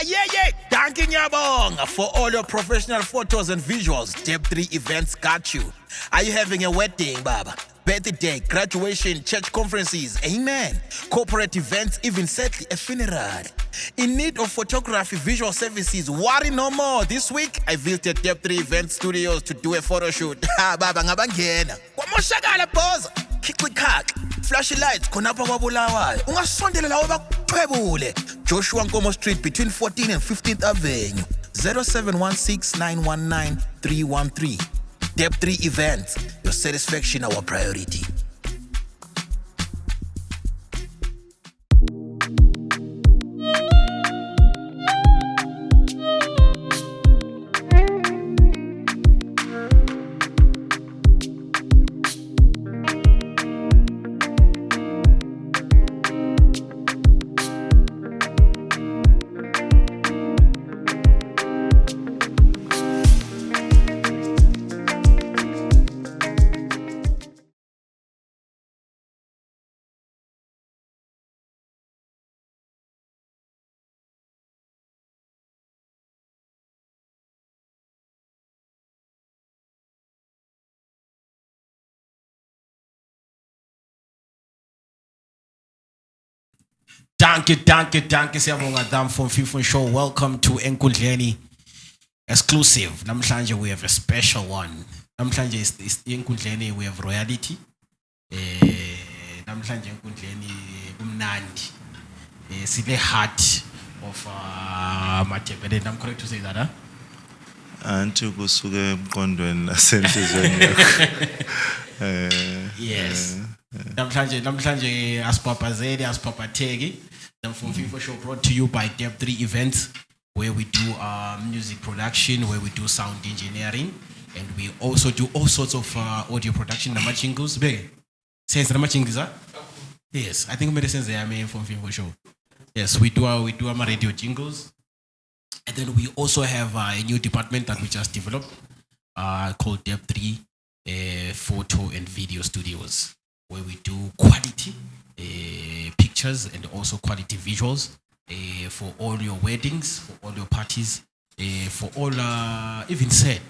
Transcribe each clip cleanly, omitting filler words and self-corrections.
Yeah. Thank you, Nyabong. For all your professional photos and visuals, Dep3 Events got you. Are you having a wedding, Baba? Birthday, graduation, church conferences, amen. Corporate events, even sadly a funeral. In need of photography, visual services, worry no more. This week, I visited Dep3 Event Studios to do a photo shoot. Ha, Baba, ngabangena. Kwamoshakala pose. Kikwikak. Flashy lights, konapa wabulawayo. Ungasondela lawo bakuthwebule. Joshua Nkomo Street between 14th and 15th Avenue. 0716 919 313. Dep3 Events, your satisfaction our priority. Thank you, Siyabonga Dam from FIFA Show. Welcome to Enkundleni exclusive. Namhlanje we have a special one. Namhlanje is Enkundleni we have royalty. Namhlanje Enkundleni umnandi. Sile heart of Matebele. I'm correct to say that, huh? Anti kusuke emqondweni nasenhlizweni yakho. Yes. Namhlanje asipapazeli asipaphatheki. The From FIFA Show brought to you by Dep3 Events, where we do music production, where we do sound engineering, and we also do all sorts of audio production. Nama jingles, be sense nama jingles, huh? Yes, I think medicines they are made from FIFA Show. Yes, we do our radio jingles, and then we also have a new department that we just developed called Dep3 Photo and Video Studios, where we do quality pictures and also quality visuals for all your weddings, for all your parties, for all even said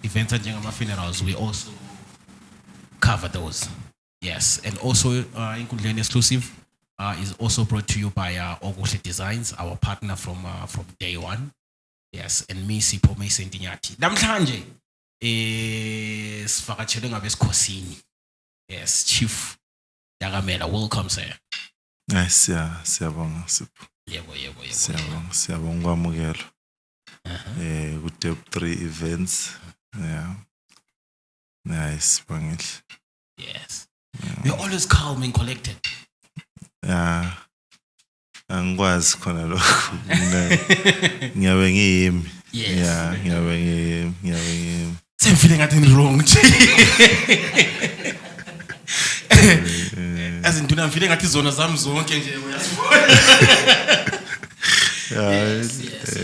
events and funerals. We also cover those. Yes, and also Enkundleni exclusive is also brought to you by Oguhle Designs, our partner from day one. Yes, and me Sipho Mason Dinyati. Namhlanje sivakatshele ngabesikhosini. Yes, Chief Dagamela, welcome, sir. Nice, siyabonga Sipho. Yebo. Siyabonga kwamukela. Ku Dep3 Events. Yeah. Nice, bangile. Yes. You're always calm and collected. Yeah. Angikwazi khona lokho. Ngiyabe ngiyimi. Yes. Yeah, ngiyabe ngiyimi. Same feeling I did wrong. As in, I'm feeling at zona zam zonke nje uyasibona.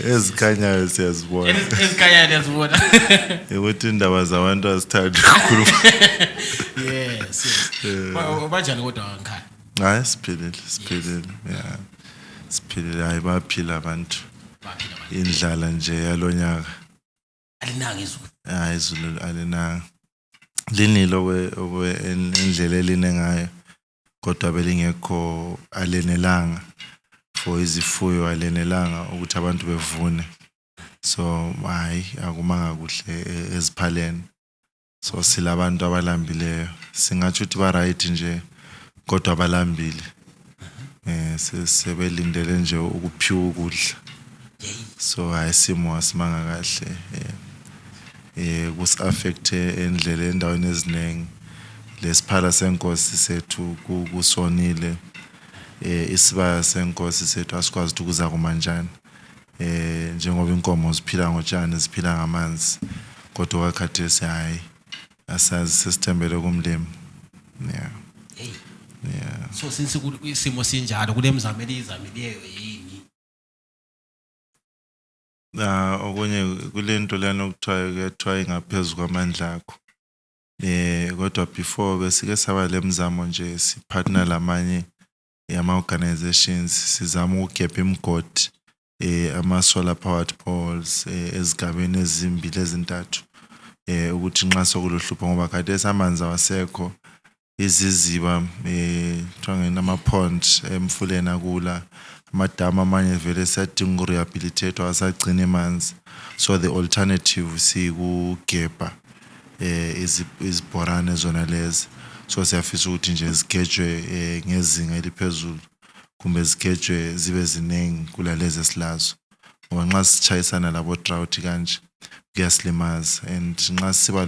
Ezikhanyayo siyazibona. Ezikhanyayo siyazibona. Ukuthi indaba zabantu azithandi ukukhuluma. Yes. Banjani kodwa ngikhaya? Hayi siphilile. Yeah. Siphilile hayi baphila abantu. Indlala nje yalonyaka. Alinanga izulu. Hayi izulu alinanga. Linilo indlela eline ngayo kodwa belingekho alenelanga for izifuyo alenelanga ukuthi abantu bevune, so hayi akumanga kuhle eziphaleni, so silabantu abalambileyo singathi uthi ba right nje kodwa abalambile sebelindele nje ukuphiwa ukudla, so hayi simo asimanga kahle kusaffecte endlela endaweni eziningi. Lesiphala senkosi sethu kusonile, isibaya senkosi sethu asikwazi ukuza kumanjani, njengoba inkomo ziphila ngotshani ziphila ngamanzi, kodwa wakhathesi hayi asazi sesithembele kumlimi. Yeah. So since isimo sinjalo kulemizamo elizamileyo yini? Okunye kulento lana okuthiwa ingaphezulu kwamandla akho. Kodwa before besike saba lemzamo nje sipartner lamanye yama organizations sizama ukugepha imigodi ama solar powered poles ezigabeni ezimbili ezintathu ukuthi nxa sokulohlupho ngoba khathesi amanzi awasekho iziziba thangena ama pond emfuleni akula amadama amanye vele siyadinga ukurehabilitate awasagcina amanzi so the alternative sikugebha izibhorane zona lezi so siyafisa ukuthi nje zigejwe ngezinga eliphezulu kumbe zigejwe zibe zinengi kulalezi esilazo ngoba nxa sichayisana labo drought kanje kuyasilimaza and nxa siba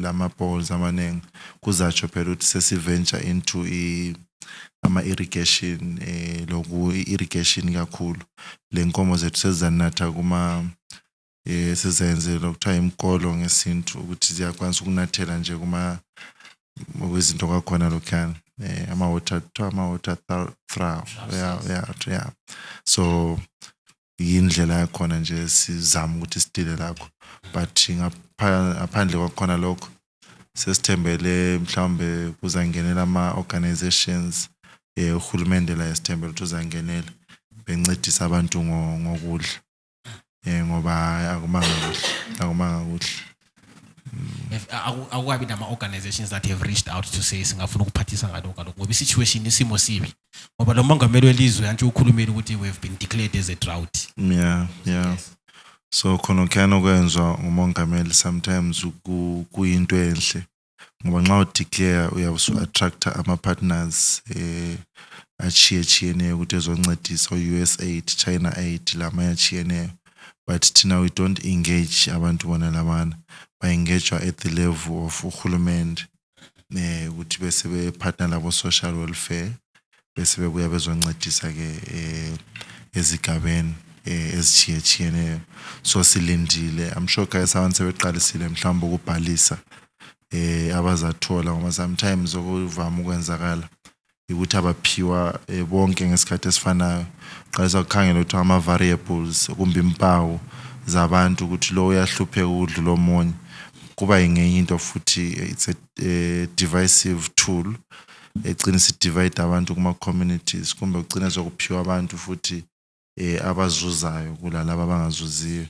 lama balls amanengi kuzatsho phela ukuthi sesiventure into ama irrigation loku irrigation kakhulu lenkomo zethu sezanatha kuma sizenze lokuthiwa imkolo ngesintu ukuthi ziyakwanisa ukunathela nje kuma kwezinto kwakhona lokhana ama water flower yeah so indlela yakhona nje sizama ukuthi sidile lakho but ngaphandle kwakhona lokho sesithembele mhlawumbe kuzangenela ama organizations uhulumende la yasithembele ukuthi uzangenela bencedisa abantu ngokudla ngoba akumanga kuhle akukabi nama organizations that have reached out to say singafuna ukuphathisa ngalokho ngoba situation isimo sibi ngoba lo mongameli welizwe yanje ukhulumela ukuthi we have been declared as a drought yeah so khona kuyana kwenzwa ngumongameli sometimes kuyinto enhle ngoba nxa udeclare uyabusu attract ama partners achiyene ukuthi ezoncedisa USAID China Aid lama yachiyene but thina we don't engage abantu bona labana ba engage at the level of uhulumende ukuthi bese be partner labo social welfare bese bebuya bezoncedisa ke ezigabeni ezithiyene so silindile I'm sure guys abantu sebeqalisile mhlawumbe ukubhalisa abazathola ngoba sometimes okuvama ukwenzakala ukuthi abaphiwa bonke ngesikhathi esifanayo qalisa ukukhangela ukuthi ama variables kumbe impawu zabantu ukuthi lo uyahlupheka ukudlula omunye kuba ingenye into futhi it's a divisive tool eqinisa divide abantu kuma communities kumbe ucina zokuphiwa abantu futhi abazuzayo kulalabo abangazuziyo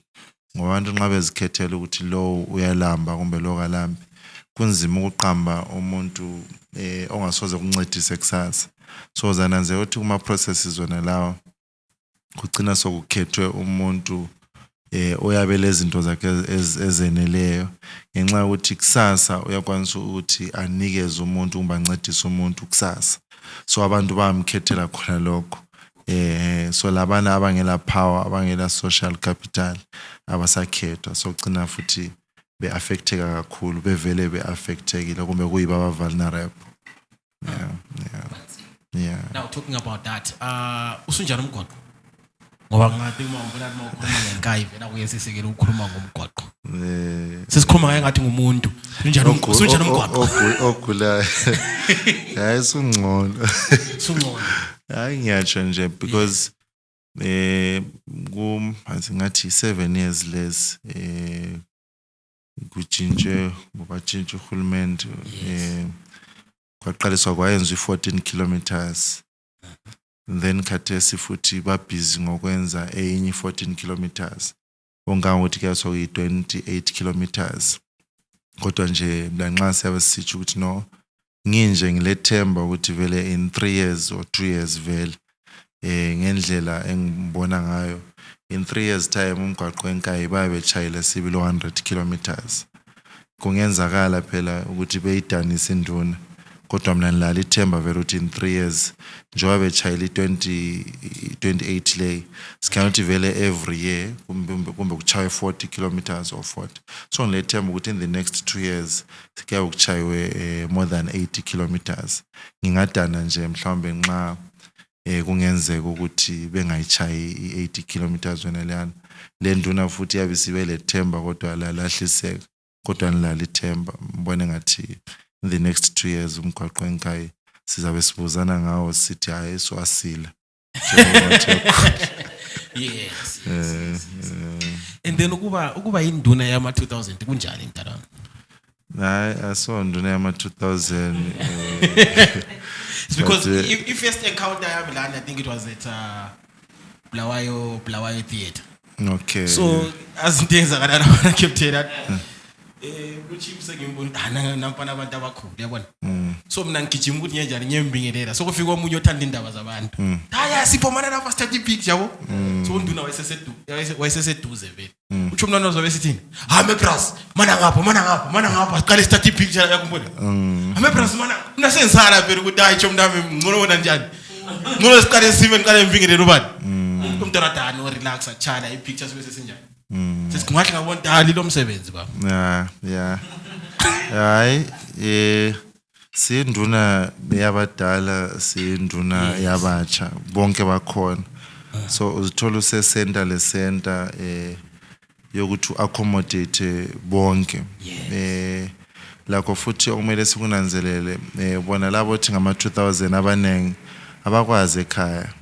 ngoba abantu nxa bezikhethela ukuthi lo uyalamba kumbe lo kalambi kunzima ukuqamba umuntu ongasoze kuncedise kusasa so zananze ukuthi kuma processes zona lawo kucina sokukhethwe umuntu oyabele izinto zakhe ezeneleyo ngenxa ukuthi kusasa uyakwanisa ukuthi anikeze umuntu ungancedisa umuntu kusasa so abantu bamkhethela khona lokho so labana abangela power abangela social capital abasakhethwa so ugcina futhi be affecteka kakhulu bevele be affectekile kumbe kuyiba aba vulnerable yeah now talking about that usunjani umgoqo ngoba ngathi uma ngibona ukhuluma ngenkayi vela kuyesisekela ukukhuluma ngomgoqo sesikhuluma ngaye ngathi ngumuntu usunjani umgoqo ogula hayi sungcono hayi ngiyatsho nje because ngathi 7 years less kutshintshe batshintshe uhulumende kwaqaliswa kwayenza 14 kilometers then khathesi futhi babhizi ngokwenza enye 14 kilometers ongangokuthi kuyaso 28 kilometers kodwa nje lanxa siyabe sisithi ukuthi no nginje ngilethemba ukuthi vele in 3 years or 2 years vele ngendlela engibona ngayo in 3 years time umgwaqo wenkayi babe chayile sibili 100 kilometers kungenzakala phela ukuthi beyidanise induna kodwa mina ngilala ithemba vele ukuthi in 3 years njengoba bechayile 28 lay sikhawuthi vele every year kumbe kuchaye 40 kilometers or 40 so ngilethemba ukuthi in the next 2 years sikuya ukuchaywe more than 80 kilometers ngingadana nje mhlawumbe nxa kungenzeka ukuthi bengayichayi i80 kilometers wena lana le nduna futhi yabe sibe lethemba kodwa lahliseka kodwa nilala ithemba mbone ngathi in the next 2 years umgwaqo wenkayi sizabe sibuzana ngawo sithi hayi so asila yes and then ukuba induna yama 2000 kunjani mntanami hayi asonduna yama 2000 because if first encounter yami lana I think it was at Bulawayo Theatre. Okay. So as things are I kept saying that kuchief sengimbona nampana abantu abakhulu yabona. So mina ngigijima ukuthi njenjani ngiyembingelela. So kufika omunye othanda indaba zabantu. Haya siphomana lapha study picture yabo. So unduna wayeseseduze vele. Uthi umntwana ozobe sithini? Hame bras, mana ngapha siqale study picture yakumbona. Hame bras mana unasensara vele ukuthi hayi chomntami ngcono wena njani. Ngcono siqale sibe ngiqale mbingelela ubani. Umntwana dani o relax achala ipictures bese senjani. Sesingahle ngabona dali lo msebenzi baba. Yeah. Hayi sinduna yabadala sinduna yabatsha bonke bakhona. So uzithola usecenter lesenta yokuthi accommodate bonke. Lakho futhi okumele sikunanzelele bona labo thi ngama 2000 abanengi abakwazi ekhaya.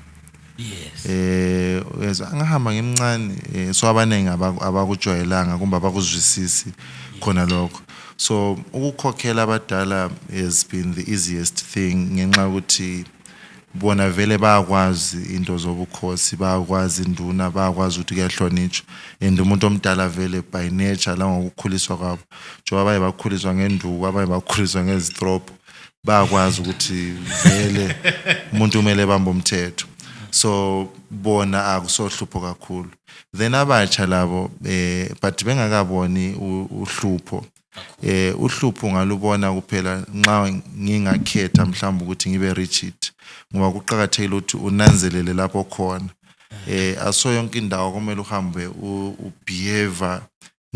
Yes. Angahamba ngemncane so abanengi abakujwayelanga kumbe abakuzwisisi khona lokho. So ukukhokhela abadala has been the easiest thing ngenxa ukuthi bona vele bayakwazi into zobukhosi, bayakwazi induna, bayakwazi ukuthi kuyahlonishwa and umuntu omdala vele by nature la ngokukhuliswa kwabo njengoba baye bakhuliswa ngenduku, abaye bakhuliswa ngezithropo, bayakwazi ukuthi vele umuntu kumele bambe umthetho. So bona akusohlupho kakhulu. Then abatsha labo but bengakaboni uhlupho. Uhlupho ngalubona kuphela nxa ngingakhetha mhlawumbe ukuthi ngibe rigid ngoba kuqhakathekile ukuthi unanzelele lapho khona. Aso yonke indawo kumele uhambe ubehave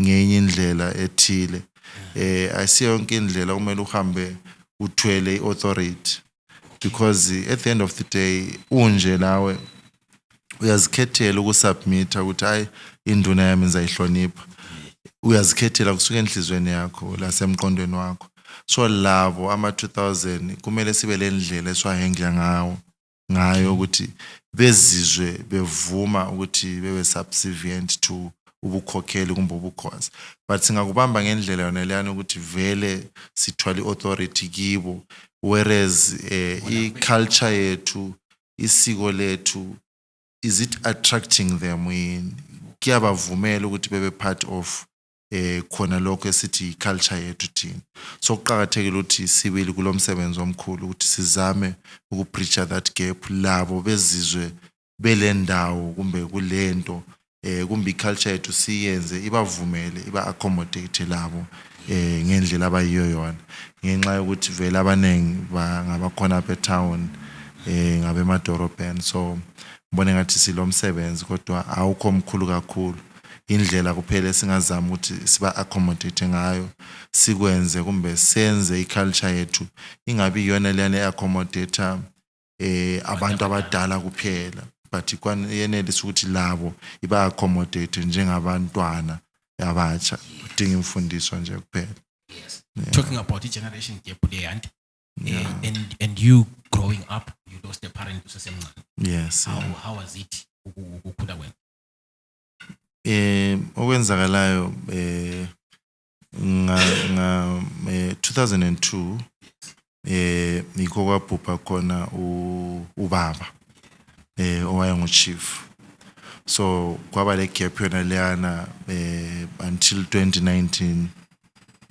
ngenye indlela ethile. Asiyo yonke indlela kumele uhambe uthwele iauthority. Because at the end of the day unje nawe uyazikhethela ukusubmita ukuthi hayi induna yami ngizayihlonipha. Uyazikhethela kusuka enhlizweni yakho lasemqondweni wakho. So labo ama 2000 kumele sibe lendlela eswahengla ngayo ukuthi bezizwe bevuma ukuthi bebe subservient to ubukhokheli kumbe ubukhosi. But singakubamba ngendlela yona leyana ukuthi vele sithwala iauthority kibo. Whereas culture yethu, isiko lethu, is it attracting them in kuyabavumela ukuthi bebe part of khona lokho esithi culture yethu thina. So kuqhakathekile ukuthi sibili kulomsebenzi omkhulu ukuthi sizame ukupreacha that gap labo bezizwe belendawo kumbe kulento kumbe culture yethu siyenze ibavumele iba accommodate labo ngendlela abayiyo yona ngenxa yokuthi vele abanengi bangabakhona apha town ngabe emadorobheni. So ngibone ngathi silomsebenzi kodwa awukho omkhulu kakhulu. Indlela kuphela singazama ukuthi siba accommodate ngayo sikwenze kumbe senze iculture yethu ingabi yona leyana accommodate abantu abadala kuphela but yenelisa ukuthi labo iba accommodate njengabantwana abatsha udinga imfundiso nje kuphela. Yes. Talking about the generation gap there and you growing up, you lost a parent usesemncane. Yes. How was it ukukhula kwenu? Okwenzakalayo nga 2002 ngikho kwabhubha khona ubaba owayenguchief. So kwaba le gap yona leyana until 2019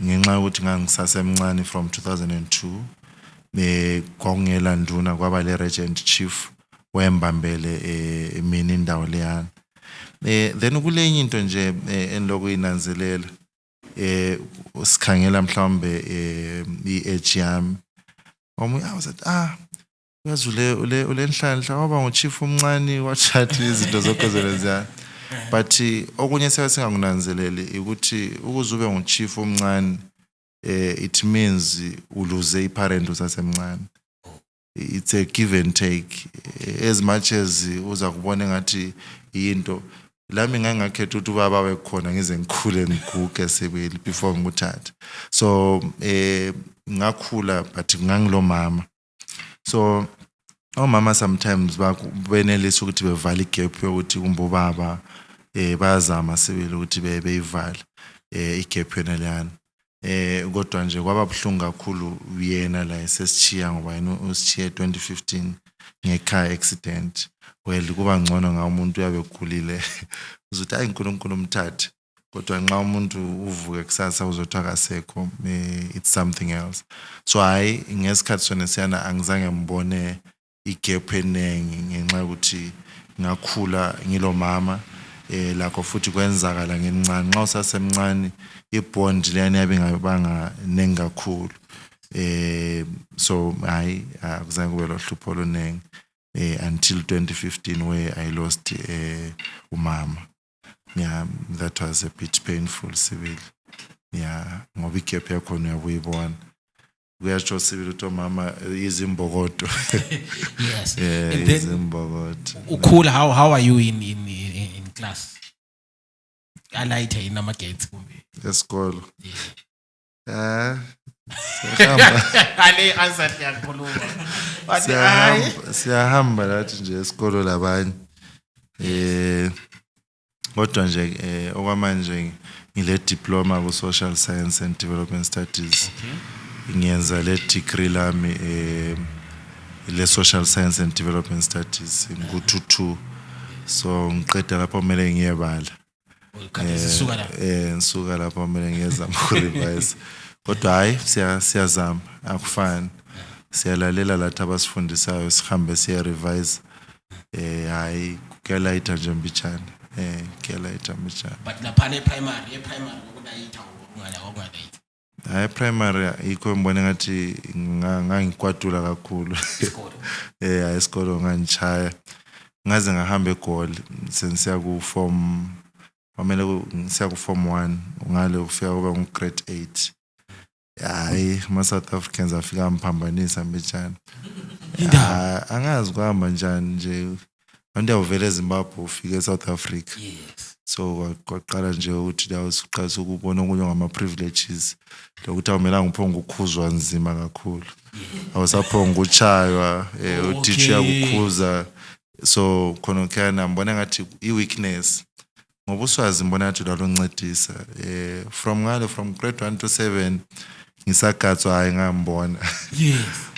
ngenxa ukuthi ngangisasemncane from 2002 kwakungela nduna kwaba le regent chief wembambele mina indawo leyana. Then kulenye into nje eniloko inanzelela usikhangela mhlawumbe iage yami I was like uyazule ulenhlanhla waba nguchief omncane wachathi izinto zokuzenza. But okunye singangunanzeleli ukuthi ukuzube nguchief omncane it means uluze iparent usasemncane. It's a give and take. As much as uza kubona ngathi into lami ngangakhetha ukuthi ubaba wekhona ngize ngikhule ngiguge sebeli before nguthatha. So ngakhula but ngangilo mama. So omama sometimes benelisa ukuthi bevale igap yokuthi kumbe ubaba bayazama sebeli ukuthi beyivale igap yona leyana. Kodwa nje kwaba buhlungu kakhulu yena la esesichiya ngoba yena uschiya 2015 ngecar accident well kuba ngcono nga umuntu uyabe ekhulile uzothi hayi uNkulunkulu umthathe kodwa nxa umuntu uvuke kusasa uzothi akasekho it's something else so hayi ngesikhathi sona siyana angizange ngibone igap enengi ngenxa ukuthi ngakhula ngilomama lakho futhi kwenzakala ngencane nxa usasemncane ibond leyani yabe ngabanga nengi kakhulu so hayi akuzange kube lo hlupho lonengi until 2015 where I lost umama. Yeah, that was a bit painful civil. Yeah, ngoba igap yakhona uyabuyibona. Kuyatsho civil ukuthi mama izimbokodo. Yes. Yeah, And then izimbokodo. Cool, how are you in class? Alaita in amagates kumbe. Esikolo. Ale answer yakhuluma. Siyahamba lathi nje esikolo labanye. Kodwa nje okwamanje ngile diploma ku social science and development studies. Okay. Ngiyenza le degree lami le social science and development studies ku-2 so ngiqeda lapho kumele ngiyebala. Ngisuka lapho kumele ngiyezama ukurevise. Kodwa hayi siyazama akufani. Siyalalela lathi abasifundisayo sihambe siya revise. Hayi kuyalayitha nje mbichana. Kuyalayitha mbichana. But lapha primary ukulayitha ungalayithi. Hayi primary ikho ngibone ngathi ngangikwadula kakhulu. Hayi isikolo ngangichaya. Ngaze ngahamba eGoli sensiya ku form kwamele siya ku form 1 ngale ufika kuba ngu grade 8. Hayi ma South Africans afika amphambanisa mbichana. Angazi kuhamba njani nje. Ande uvele eZimbabwe ufike eSouth Africa. Yes. So kwaqala nje ukuthi dawusiqasa ukubona okunye ngama privileges lokuthi awumelanga uphonga ukukhuzwa nzima kakhulu. Awusaphonga uchaywa utitsha yakukhuza so khona kana ngibona ngathi iweakness ngoba uswazi ngibona ngathi laloncedisa from grade 1 to 7 ngisagatswa hayi ngambona. Yes.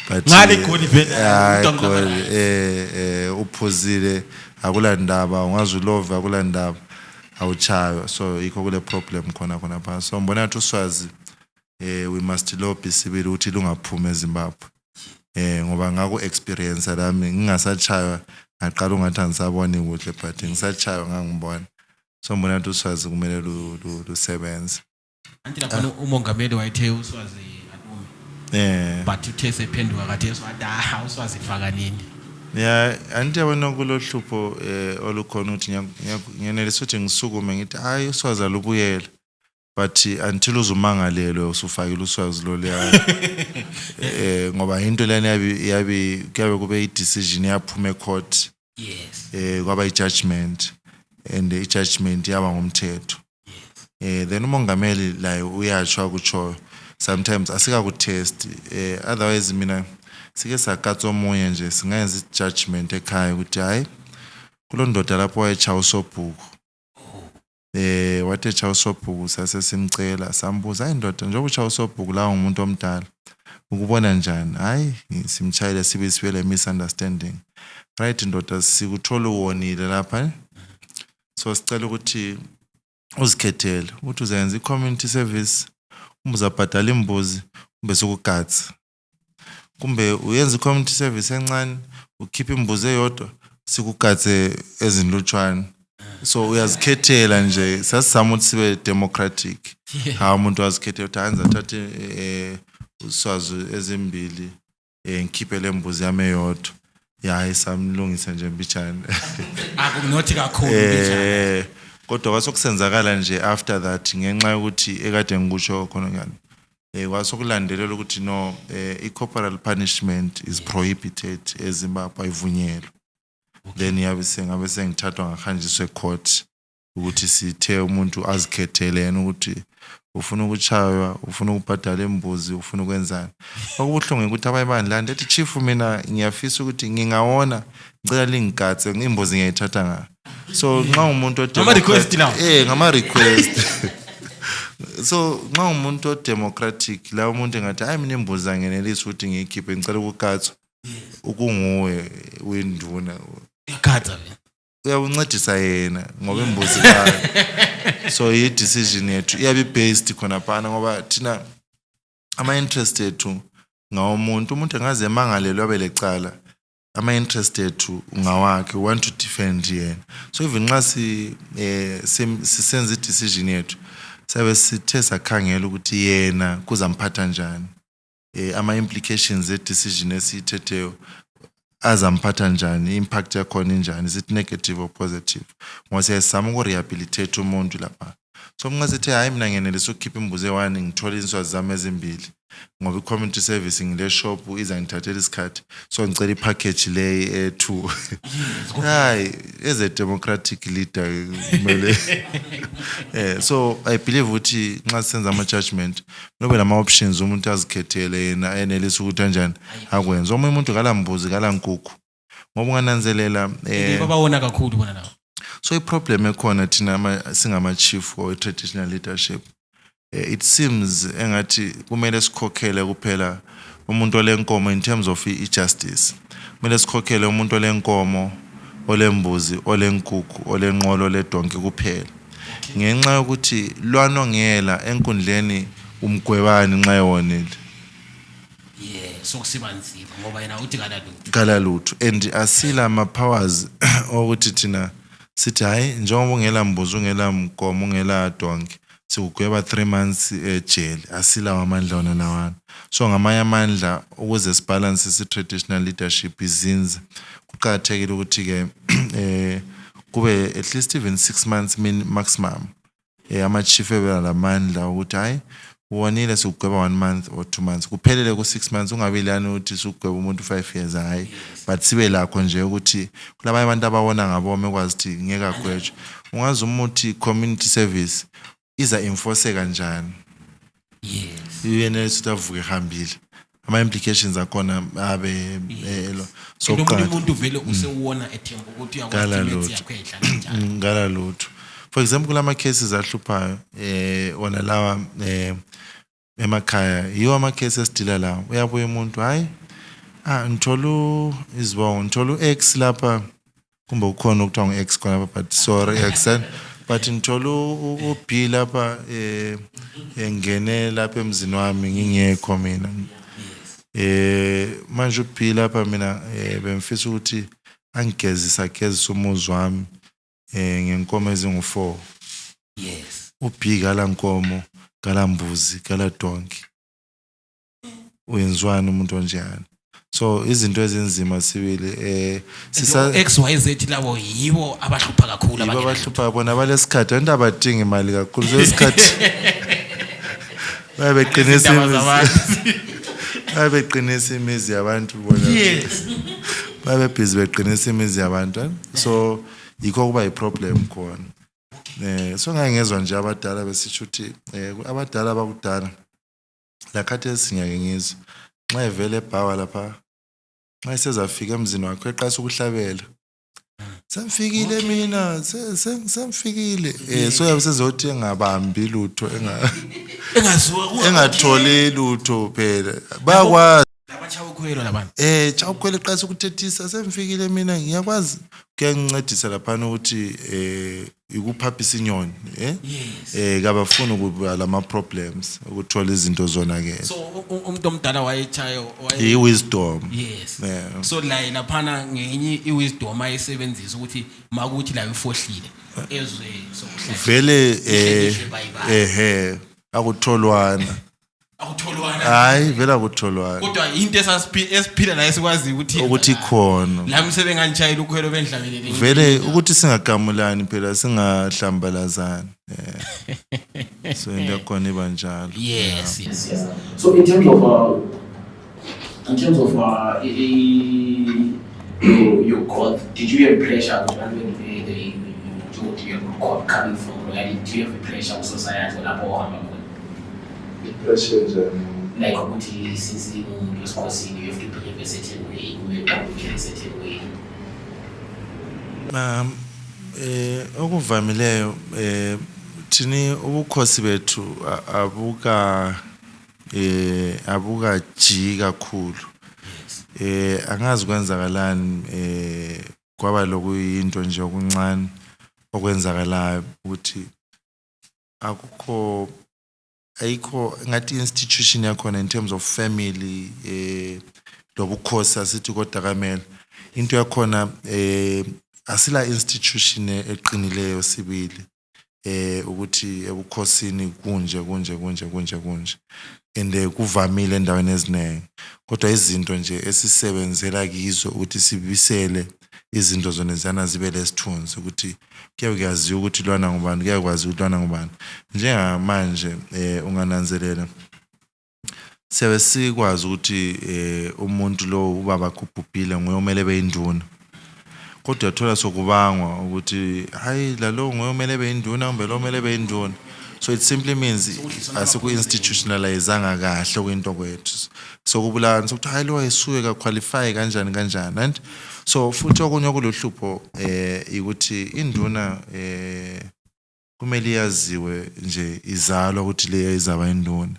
But ngale khona vele uphuzile akulandaba ungazi ulove akulandaba awuchayo so ikho kule problem khona pha so ngibona ngathi uswazi we must lobby sibili ukuthi lungaphuma eZimbabwe ngoba ngaku experience lami ngingasachaywa ngaqala ungathi angisaboni kuhle but ngisachaywa ngangibona so ngibona ngathi uswazi kumele lusebenze anti lapha umongameli wayethe uswazi anume but uthe sephenduka kade eswada uswazi faka nini. Yeah, anti yabona kulo hlupho olukhona ukuthi ngiyanelisa ukuthi ngisukume ngithi hayi uswazi alubuyela but until uzumangalelwe usufakile uswazi lo leya ngoba into lena yabi kuyabe kube i-decision yaphuma ecourt. Yes. Kwaba i-judgment and i-judgment yaba ngumthetho. Then umongameli la uyatsho ukutsho sometimes asika ku test otherwise mina sike sakatso omunye nje singayenza i-judgment ekhaya ukuthi hayi kulo ndoda lapho wayecha usobhuku wathecha usobhuku sase simcela sambuza hayi ndoda njengoba ucha usobhuku la umuntu omdala ukubona njani hayi simchayile sibe sibele misunderstanding right ndoda sikuthola uwonile lapha so sicela ukuthi uzikhethele ukuthi uzenza i-community service uzabhadala imbuzi kumbe sokugatsa kumbe uyenza i-community service encane ukhipha imbuzi eyodwa sikugatse ezinlutshwana so uyazikhethela nje sasizama ukuthi sibe democratic ha umuntu azikhethela ukuthi anza thathe uswazi ezimbili ngikhiphe lembuzi yami eyodwa yayi samlungisa nje mbichana akunothi kakhulu mbichana kodwa kwasokusenzakala nje after that ngenxa yokuthi ekade ngikusho khona ngani kwasokulandelela ukuthi no i-corporal punishment is prohibited eZimbabwe ayivunyelwa. Then yabe sengithathwa ngahanjiswe court ukuthi sithe umuntu azikhethele yena ukuthi ufuna ukuchaywa ufuna ukubhadala imbuzi ufuna ukwenzani. Okubuhlungu ukuthi abayibandla ethi chief mina ngiyafisa ukuthi ngingawona ngicela lingigatse imbuzi ngiyayithatha nga so nxa umuntu ngama request now ngama request so nxa umuntu democratic la umuntu ngathi hayi mina imbuzi angenelisa ukuthi ngiyikhiphe ngicela ukugatswa ukunguwe uyinduna yakhatha vele uyawuncedisa yena ngoba imbuzi kayo so i decision yethu iyabe based khona phana ngoba thina ama interest ethu umuntu engaze emangalelwa belecala ama interest ethu ngawakhe want to defend yena so even nxa sisenza decision yethu sabe sithe sakhangela ukuthi yena kuzamphatha njani ama implications e decision esithethe azamphatha njani impact yakhona njani is it negative or positive ngoba siyasama uku rehabilitate umuntu lapha so mngazethe hayi mina ngenelisa ukukhipha imbuzi ewani ngithola inswazi zami ezimbili ngoba community service ngile shop izangithathela isikhathi so ngicela ipackage le e2 hayi as a democratic leader kumele so I believe ukuthi nxa senza ama judgment nobe lama options umuntu azikhethele yena enelisa ukuthi kanjani akwenza omunye umuntu kalambuzi kalankukhu ngoba ungananzelela babawona kakhulu bona nawo so iproblem ekhona thina singama chief or traditional leadership it seems engathi kumele sikhokhele kuphela umuntu olenkomo in terms of justice kumele sikhokhele umuntu olenkomo olembuzi olenkukhu olenqolo ledonke kuphela ngenxa yokuthi lwanongela enkundleni umgwebani nxa ewonile sokusibanzima ngoba yena uthi kala lutho and asila ama powers ukuthi thina sithi hayi njengoba ungela mbuzi ungela mkomo ungela donke sikugweba 3 months jail asila amandla ona nawana so ngamanye amandla ukuze sibalance traditional leadership izinza kuqhakathekile ukuthi ke kube at least even 6 months maximum ama chief ebelamandla ukuthi hayi uwonile sikugweba 1 month or 2 months kuphelele ku 6 months ungabilani ukuthi sikugweba umuntu 5 years hayi but sibe lakho nje ukuthi kulabanye abantu abawona ngabome kwazi ukuthi ngeke agwetshwe ungazi umuthi community service iza enforce kanjani yena sitavuke hambile ama implications akona abe so umuntu vele usewona ethemba ukuthi uyakwazi ukuthi yakhehla kanjani ngala lutho for example kulama cases ahluphayo ona lawa emakhaya yiwo ama cases esidila lawo uyabuya umuntu hayi ngitholo izibongo ngitholo X lapha kumbe ukhona ukuthiwa ngo X khona but sorry X but ngitholo uB lapha engene lapha emzini wami ngingekho mina manje uB lapha mina bemfisa ukuthi angigezisa umuzi wami ngenkomo ezingu4 uB kala nkomo kala mbuzi kala donki uyenzwana umuntu onjani so izinto ezinzima sibili XYZ labo yibo abahlupha kakhulu abahlupha bona balesikhathi abantu abadinga imali kakhulu lesikhathi babeqinisa imizi yabantu bona babe busy beqinisa imizi yabantu so yikho kuba iproblem khona so ngangezwe nje abadala besisho ukuthi abadala abakudala lakhathi esingeke ngizwe nxa evele ebhawa lapha nxa sezafika emzini wakhe eqasa ukuhlabela semfikile mina semfikile so yabesezothi engabambi lutho engatholi lutho phela bayakwazi abachawukhwelo labantu chawukhwelo eqasa ukuthethisa semfikile mina ngiyakwazi kuyangincedisa lapha ukuthi ikuphaphisa inyoni kabafuna ukuba lama problems ukuthola izinto zona ke so umuntu omdala wayechayo wisdom so lapha ngenye iwisdom ayisebenzisa ukuthi makuthi la ufohlile ezwe sokuhlala vele akutholwana hayi vela kutholwana kodwa into esiphila nayo sikwazi ukuthi khona la msebe nganitshayela ukhwelo bendlabelele vele ukuthi singagamulani phela singahlambalazani so ndakhona ibanjalo yes so in terms of your growth, did you have pressure when the growth coming from reality? Do you have pressure on society like ukuthi since you're you have to behave a certain way, you have to behave a certain way? Okuvamileyo thini ubukhosi bethu abuka jika kakhulu angazi kwenzakalani kwaba lokuyinto nje okuncane okwenzakalayo ukuthi ayikho ngathi institution yakhona in terms of family lobukhosi asithi kodakamela into yakhona asila institution eqinileyo sibili ukuthi ebukhosini kunje and kuvamile endaweni eziningi kodwa izinto nje esisebenzela kizo ukuthi sibisele izinto zonezana zibe lesithunzi ukuthi kuyaziwa ukuthi lwana ngubani kuyakwazi ukuthi lwana ngubani njengamanje ungananzelela siyabe sikwazi ukuthi umuntu lo ubaba kubhubhile nguyomele beyinduna kodwa uthola sokubangwa ukuthi hayi la lo nguyomele beyinduna kumbe lo umele beyinduna so it simply means asiku institutionalizanga kahle kwinto kwethu sokubulana sokuthi hayi lo wayisuke ka qualify kanjani and so futhi okunye okulohlupho ukuthi induna kumele yaziwe nje izalwa ukuthi le izaba induna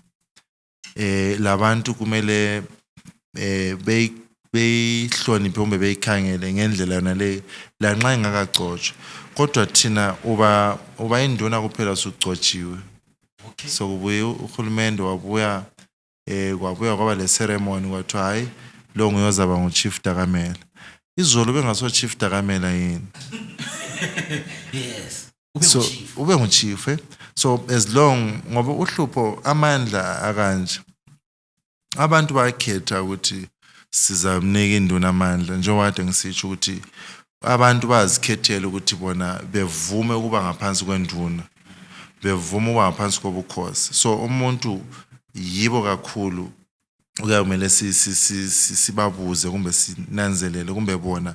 labantu kumele beyihloniphe kumbe beyikhangele ngendlela yona le lanxa ingakagcotshwa kodwa thina uba induna kuphela sugcotshiwe so kubuye uhulumende wabuya kwaba le ceremony kwathi hayi lo nguyozaba nguchief dakamela izolo bengaso chief dakamela yini yes so ube nguchief so as long ngoba uhlupho amandla akanje abantu bakhetha ukuthi sizamnika induna amandla njengoba kade ngisitsho ukuthi abantu bazikhethela ukuthi bona bevume ukuba ngaphansi kwenduna bevume ukuba ngaphansi kobukhosi so umuntu yibo kakhulu kuyamele sibabuze kumbe sinanzelele kumbe bona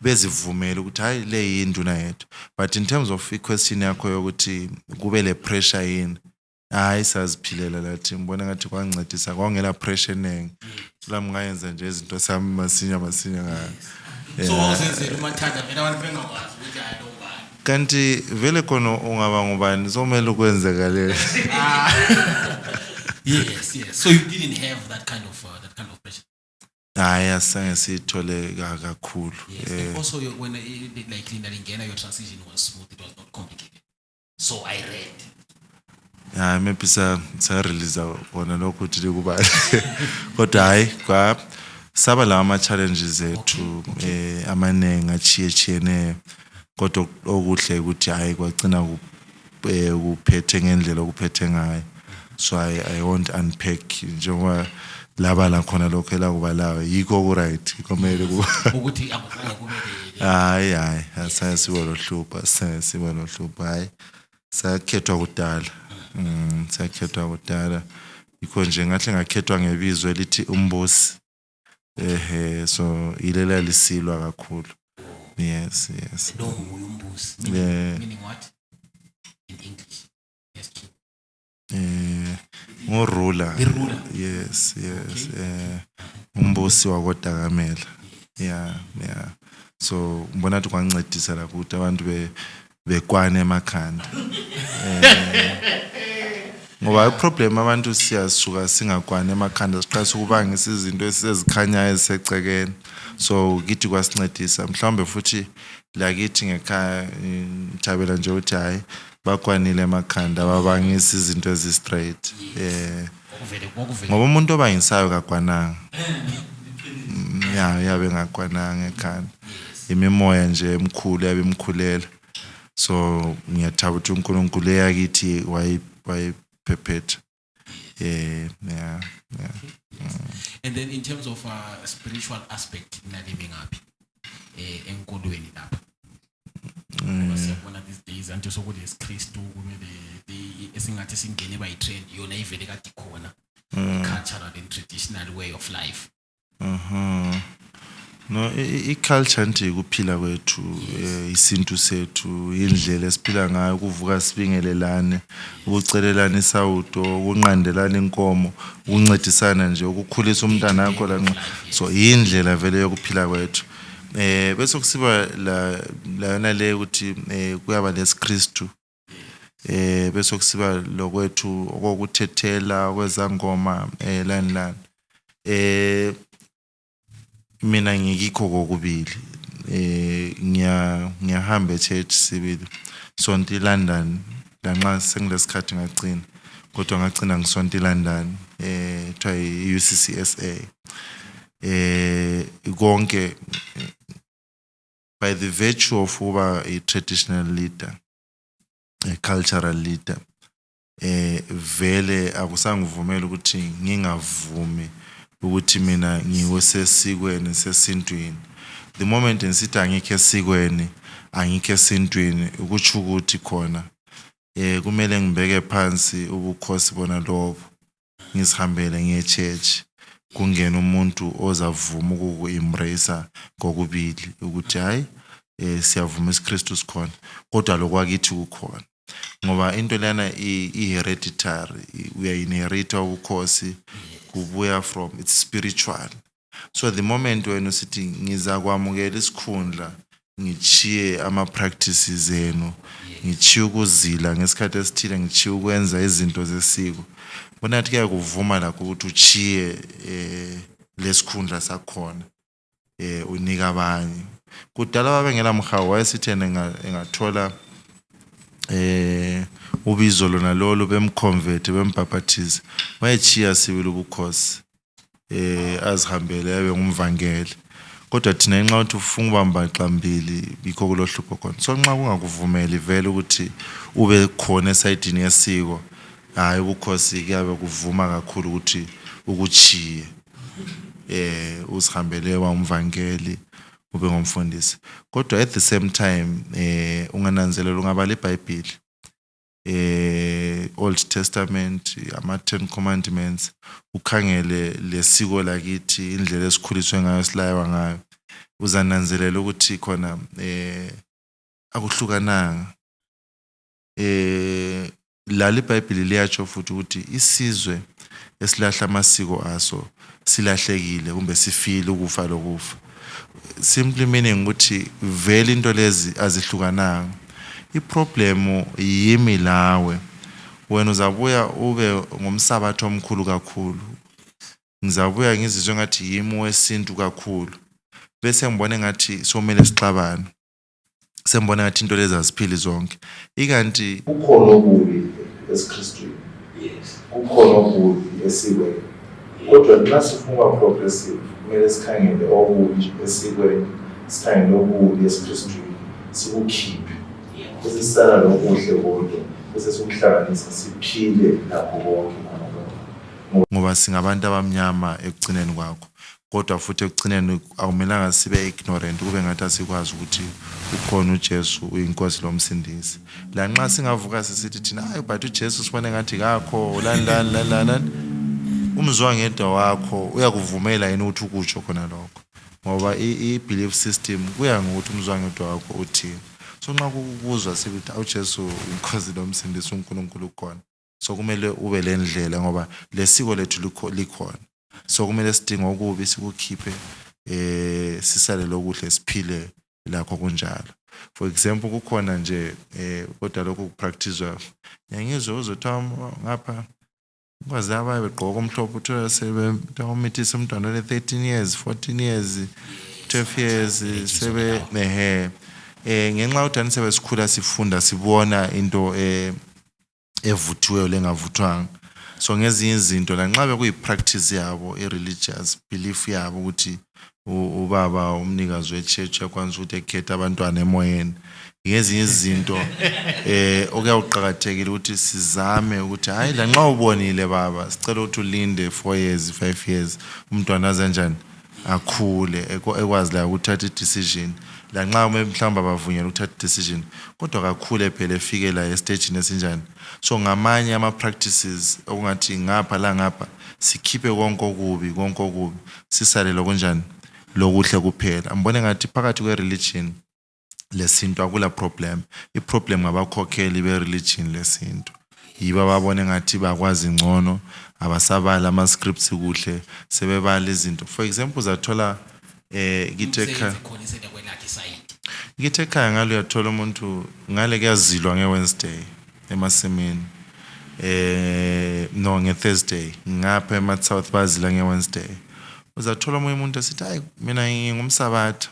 bezivumela ukuthi hayi le yinduna yethu but in terms of question yakho yokuthi kube le pressure yini hayi saziphilela lathi ngibona ngathi kwancedisa kwangela pressure nengi lami ngayenza nje izinto sami masinya ngayo so usenzele umathanda mina abantu bengakwazi ukuthi hayi lo ngubani kanti vele khona ungaba ngubani somele ukwenzekale yes so you didn't have that kind of pressure hayi asange sithole kakhulu and also when like Linda Lingena your transition was smooth it was not complicated so I read maybe sa release wona lokho uthi kubani kodwa hayi kwa saba la ama challenges ethu amanengi achiyechiyene kodwa okuhle ukuthi hayi kwagcina kuphethe ngendlela okuphethe ngayo so I won't unpack njengoba laba la khona lokho elakubalayo yikho ku right komele ukuthi akufanga kube hayi asasibo lo hlupho hayi sakhethwa kudala yikho nje ngahle ngakhethwa ngebizo elithi umbusi so ilela lisilwa kakhulu yes lo umbusi meaning what in English yes ruler yes umbusi wakodakamela yeah so ngibona ukuthi kwancedisa la ukuthi abantu bekwane emakhanda ngoba iproblem abantu siyasuka singakwane emakhanda siqasa ukubangisa izinto esizikhanyayo esecekeni so kithi kwasincedisa mhlawumbe futhi la kithi ngekhaya Thabela nje uthi hayi bakwanile emakhanda babangisa izinto ezi straight ngoba umuntu obangisayo kakwananga yabe ngakwananga ekhanda imimoya nje emkhulu yabe imkhulela so ngiyathaba ukuthi uNkulunkulu eyakithi wayiphephetha yeah and then in terms of spiritual aspect living up enkolweni lapha siyabona these days anti sokuthi isikristu kumele esingathi singene by trend yona ivele kade khona cultural and traditional way of life no iculture nje kuphila kwethu isintu sethu indlela esiphila ngayo kuvuka sibingelelane ukucelelana isawudo ukunqandelana inkomo ukuncedisana nje ukukhulisa umntana wakho la so indlela vele yokuphila kwethu bese kusiba la le ukuthi kuyaba lesikristu bese kusiba lokwethu okuthethela kwezangoma lani mina ngikho kokubili ngiyahamba church sibili sonto London lanxa sengilesikhathi ngagcina kodwa ngagcina ngisonto London kuthiwa UCCSA konke by the virtue of uba a traditional leader, a cultural leader, vele akusangivumela ukuthi ngingavumi ukuthi mina ngiwesesikweni sesintweni. The moment ngisithi angikho esikweni angikho esintweni ukutsho ukuthi khona kumele ngibeke phansi ubukhosi bona lobo ngisihambele ngiye church kungena umuntu ozavuma ukuku-embrace kokubili ukuthi hayi siyavuma isiKristu sikhona kodwa lokwakithi kukhona ngoba into lena i-hereditary uyainherita ubukhosi kubuya from it's spiritual. So the moment when usithi ngiza kwamukela isikhundla ngichiye ama-practices zenu ngichiye ukuzila ngesikhathi esithile ngichiye ukwenza izinto zesiko bonathi kuyakuvuma lakho ukuthi uchiye lesikhundla sakhona unika abanye kudala babengela mhawu wayesithi engathola ubizo lona lolo bemconvert bembaptize wayechiya sibili ubukhosi azihambele abe ngumvangeli kodwa thina enxa uthi ufuna ubamba xambili bikho kulohlupho khona so nxa kungakuvumeli vele ukuthi ube khona esayidini yesiko hayi ubukhosi kuyabe kuvuma kakhulu ukuthi ukuchiye uzihambele wamvangeli ube ngumfundisi kodwa at the same time ungananzelela ungabala iBhayibheli Old Testament ama-10 commandments ukhangele lesiko lakithi indlela esikhuliswe ngayo silaywa ngayo uzananzelela ukuthi khona akuhlukananga la iBhayibheli liyatsho futhi ukuthi isizwe esilahla amasiko aso silahlekile kumbe sifile ukufa lokufa simply meaning ukuthi vele into lezi azihlukananga iproblemu yimi lawe wena uzabuya ube ngomsabatho omkhulu kakhulu ngizabuya ngizizwe ngathi yimi wesintu kakhulu bese ngibone ngathi somele sixabana sembona ngathi into lezi aziphili zonke ikanti kukhona okubi esiKristwini yes kukhona okubi esikweni kodwa nxa sifuna progressive kumele sikhangele okubi esikweni sikhangele okubi esiKristwini sikukhiphe bese sisala lokuhle konke bese sikuhlanganisa siphile lakho konke ngoba singabantu abamnyama ekugcineni kwakho kodwa futhi ekugcineni akumelanga sibe ignorant kube ngathi asikwazi ukuthi ukhona uJesu uyinkosi lomsindisi la nxa singavuka sisithi thina hayi but uJesu sibone ngathi kakho lani umzwangedwa wakho uyakuvumela yini ukuthi ukutsho khona lokho ngoba i-belief system kuya ngokuthi umzwangedwa wakho uthini so nxa kukuzwa sibithi uJesu inkosi lomsindisi uNkulunkulu ukhona so kumele ube lendlela ngoba lesiko lethu likhona so kumele sidinga ukubi sikukhiphe sisale lokuhle siphile lakho kunjalo for example kukhona nje kodwa lokho kupracticewa ngiyangizwe uzotha ngapha kwaze abaye begqoka omhlophe uthola sebemithisa umntwana ole 13 years 14 years 12 years sebe ngenxa uthani sebesikhula sifunda sibona into evuthiweyo lengavuthwanga so ngezinye izinto la nxa bekuyipractice yabo i-religious belief yabo ukuthi ubaba umnikazi wechurch yakwanza ukuthi ekhetha abantwana emoyeni ngezinye izinto okuyawuqhakathekile ukuthi sizame ukuthi hayi la nxa ubonile baba sicela ukuthi ulinde 4 years 5 years umntwana azenjani akhule ekwazi la ukuthatha i-decision la nxa mhlawumbe bavunyela ukuthatha i-decision kodwa kakhule phela efike la estage nesinjani so ngamanye ama-practices okungathi ngapha la ngapha sikhiphe konke okubi sisale lokunjani lokuhle kuphela ambone ngathi phakathi kwe-religion lesintu akula problem i-problem ngabakhokheli be-religion lesintu yiba babone ngathi bakwazi ngcono abasabala ama-scripts kuhle sebebala izinto for example uzathola ngithe ekhaya ngalo uyathola umuntu ngale kuyazilwa nge-Wednesday emasimini no nge-Thursday ngapha ema-South bazila nge-Wednesday uzathola omunye umuntu asithi hayi mina ngingumsabatha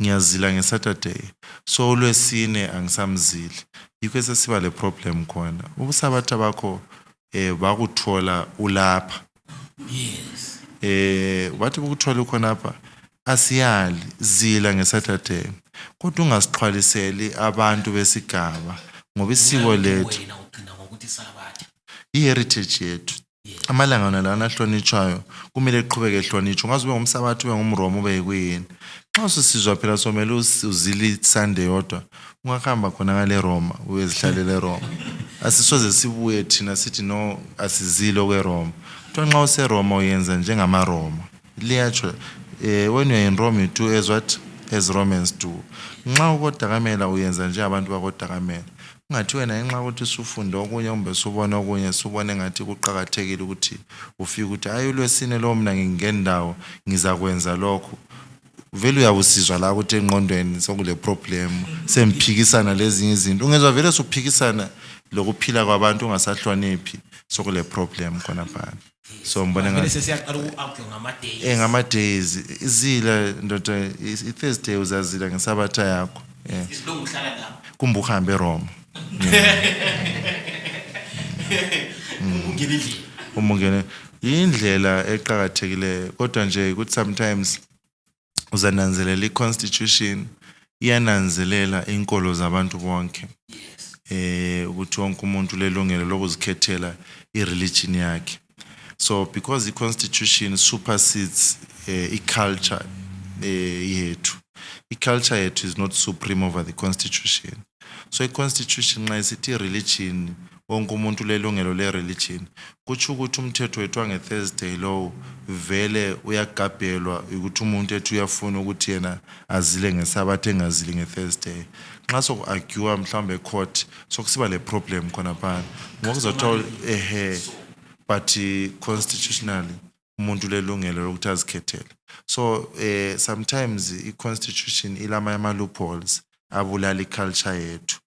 ngiyazila ngeSaturday so uLwesine angisamzili yikho esesiba le problem khona ubusabatha bakho bakuthola ulapha Yes. wathi ukuthola khona apha asiyali zila ngeSaturday kodwa ungasixhwaliseli abantu besigaba ngoba isiko lethu Wena ugcina ngokuthi sabatha. iheritage yethu amalanga lana ahlonitshwayo kumele eqhubeke ehlonitshwa ungaze ube ngumsabatha ube ngumromo ube yikuyini xa usizwa phela somele uzili Sunday yodwa ungahamba khona ngale Roma uyezihlalele Roma asisoze sibuye thina sithi no asizilo kweRoma kuthiwa nxa useRoma uyenza njengama Roma liyatsho when you're in Rome you do as Romans do nxa ukodakamela uyenza nje abantu bakodakamela ungathi wena ngenxa ukuthi usufunda okunye umbe subona okunye subone ngathi kuqhakathekile ukuthi ufike ukuthi hayi uLwesine lo mina ngingendawo ngizakwenza lokho vele uyabusizwa la ukuthi engqondweni sokule problem semphikisana lezinye izinto ungezwa vele sophikisana lokuphila kwabantu ungasahloniphi sokule problem khona phana so mbona Vele ngathi sesiyaqala uku-argue ngama-days. ngama-days izila ndoda i-Thursday uzazila ngeSabatha yakho Isilungu uhlala lapho. kumbe uhambe eRoma Ungena endlini. umungene indlela eqhakathekileyo kodwa nje ukuthi sometimes uzananzelela iconstitution iyananzelela inkolo zabantu bonke ukuthi wonke umuntu lelungelo lokuzikhethela ireligion yakhe so because iconstitution supersedes iculture yethu iculture yethu is not supreme over the constitution so iconstitution nxa isithi religion wonke umuntu lelungelo le-religion kutsho ukuthi umthetho wethu wange-Thursday lowo vele uyagabhelwa ukuthi umuntu ethu uyafuna ukuthi yena azile ngeSabatha engazili nge-Thursday nxa soku-argue mhlawumbe ecourt sokusiba le problem khona phana ngokuzothola but constitutionally umuntu lelungelo lokuthi azikhethele so sometimes i-constitution ilama ama-loopholes abulala iculture yethu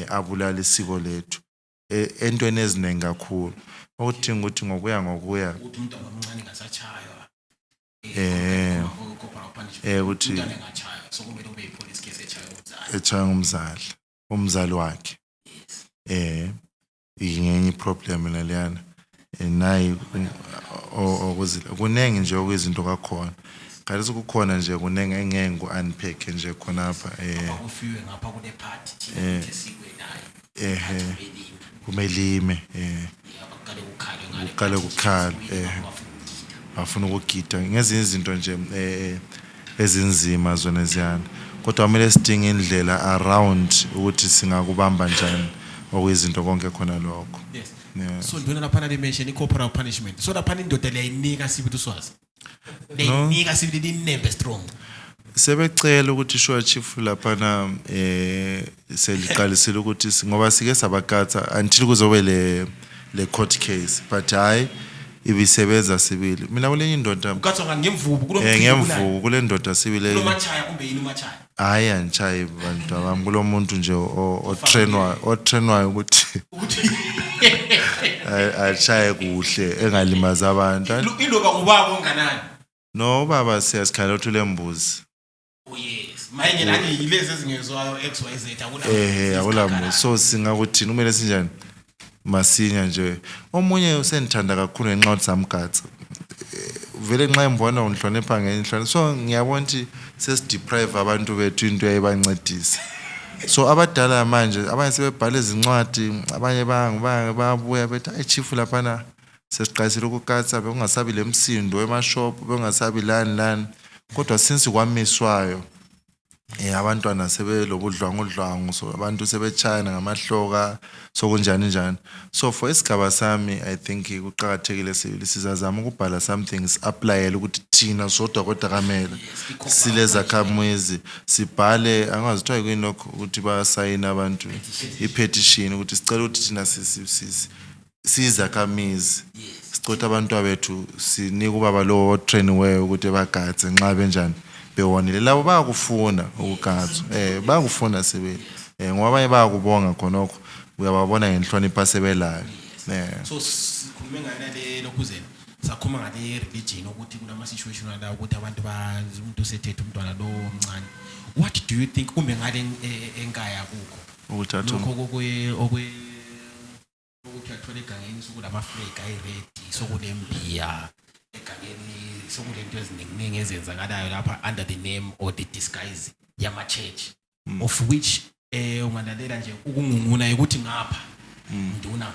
abulala isiko lethu entweni eziningi kakhulu okudinga ukuthi ngokuya Ukuthi umuntu omncane ngasatshaywa. ukuthi Umntwana engatshaywa. So kumele ube yi-police case etshaywa umzali. ethaya umzali wakhe ingenye problem laliyana nayi okuzila kunenge nje okwezinto kakhona kanti kukhona nje kunenge engeke ngu-unpack nje khona apha Ufiwe ngapha kule party thina esikwe nayo. kumelime Abaqale ukhale ngale. uqale kukhali bafuna ukugida ngezinye izinto nje ezinzima zona ziyana kodwa kumele sidinge indlela around ukuthi singakubamba njani okuyizinto konke khona lokho So ndibona lapha le mention i-corporal punishment. So lapha indoda leyayinika sibili uswazi. Leyinika sibili linembe strong. sebecela ukuthi sure chief laphana seliqalisile ukuthi ngoba sike sabakatha until kuzobe le court case but hayi ibisebenza sibili mina kulenye indoda Ukathwa ngemvubu ngemvuku kule ndoda sibili kulomachaya kumbe yini umachaya. hayi anchayi bantu abami kulomuntu nje otrenwayo ukuthi achaye kuhle engalimazi abantu Iloba ubaba onganani. no baba siyasikhala uthule embuzi Oh yes. Mayenge nani yilezi ezingezwayo XYZ akula. akula so singakuthini kumele sinjani masinya nje omunye usendithanda kakhulu ngenxa ukuthi samgatsa vele nxa imbona unhlonipha ngenhlonipha so ngiyabona ukuthi sesideprive abantu bethu into eyayibancedisa so abadala manje abanye sebebhala izincwadi abanye bayabuya bethi ayi chief laphana sesiqalisile ukukatsa bekungasabi lemsindo emashop bekungasabi lani kodwa since kwamiswayo abantwana sebelobudlwangudlwangu so abantu sebetshayana ngamahloka sokunjani so for isigaba sami I think kuqhakathekile sizazama ukubhala something applyele ukuthi thina sodwa kodwa kamela sileza khamwezi sibhale angazithiwa kuyinokho ukuthi bayasayina abantu i-petition ukuthi sicela ukuthi thina sizakhamizi sicotha abantu abethu sinika ubaba lo trainiweyo ukuthi bagatse nxa benjani bewonile labo bayakufuna ukugatswa bayakufuna sebele ngoba abanye bayakubonga khonokho uyababona ngenhlonipho asebelayo So sikhulume ngana le lokhuzeni sakhuluma ngale religion ukuthi kunama situation la ukuthi abantu umuntu sethethe umntwana lo omncane. What do you think kumbe ngale enkaya kukho Uthatha lokho ukuthi athola egangeni sokulama flake ayi-ready sokulembiya egangeni sokulento eziningi ezenzakalayo lapha under the name or the disguise yama-church of which ungalalela nje ukungunguna ukuthi ngapha nduna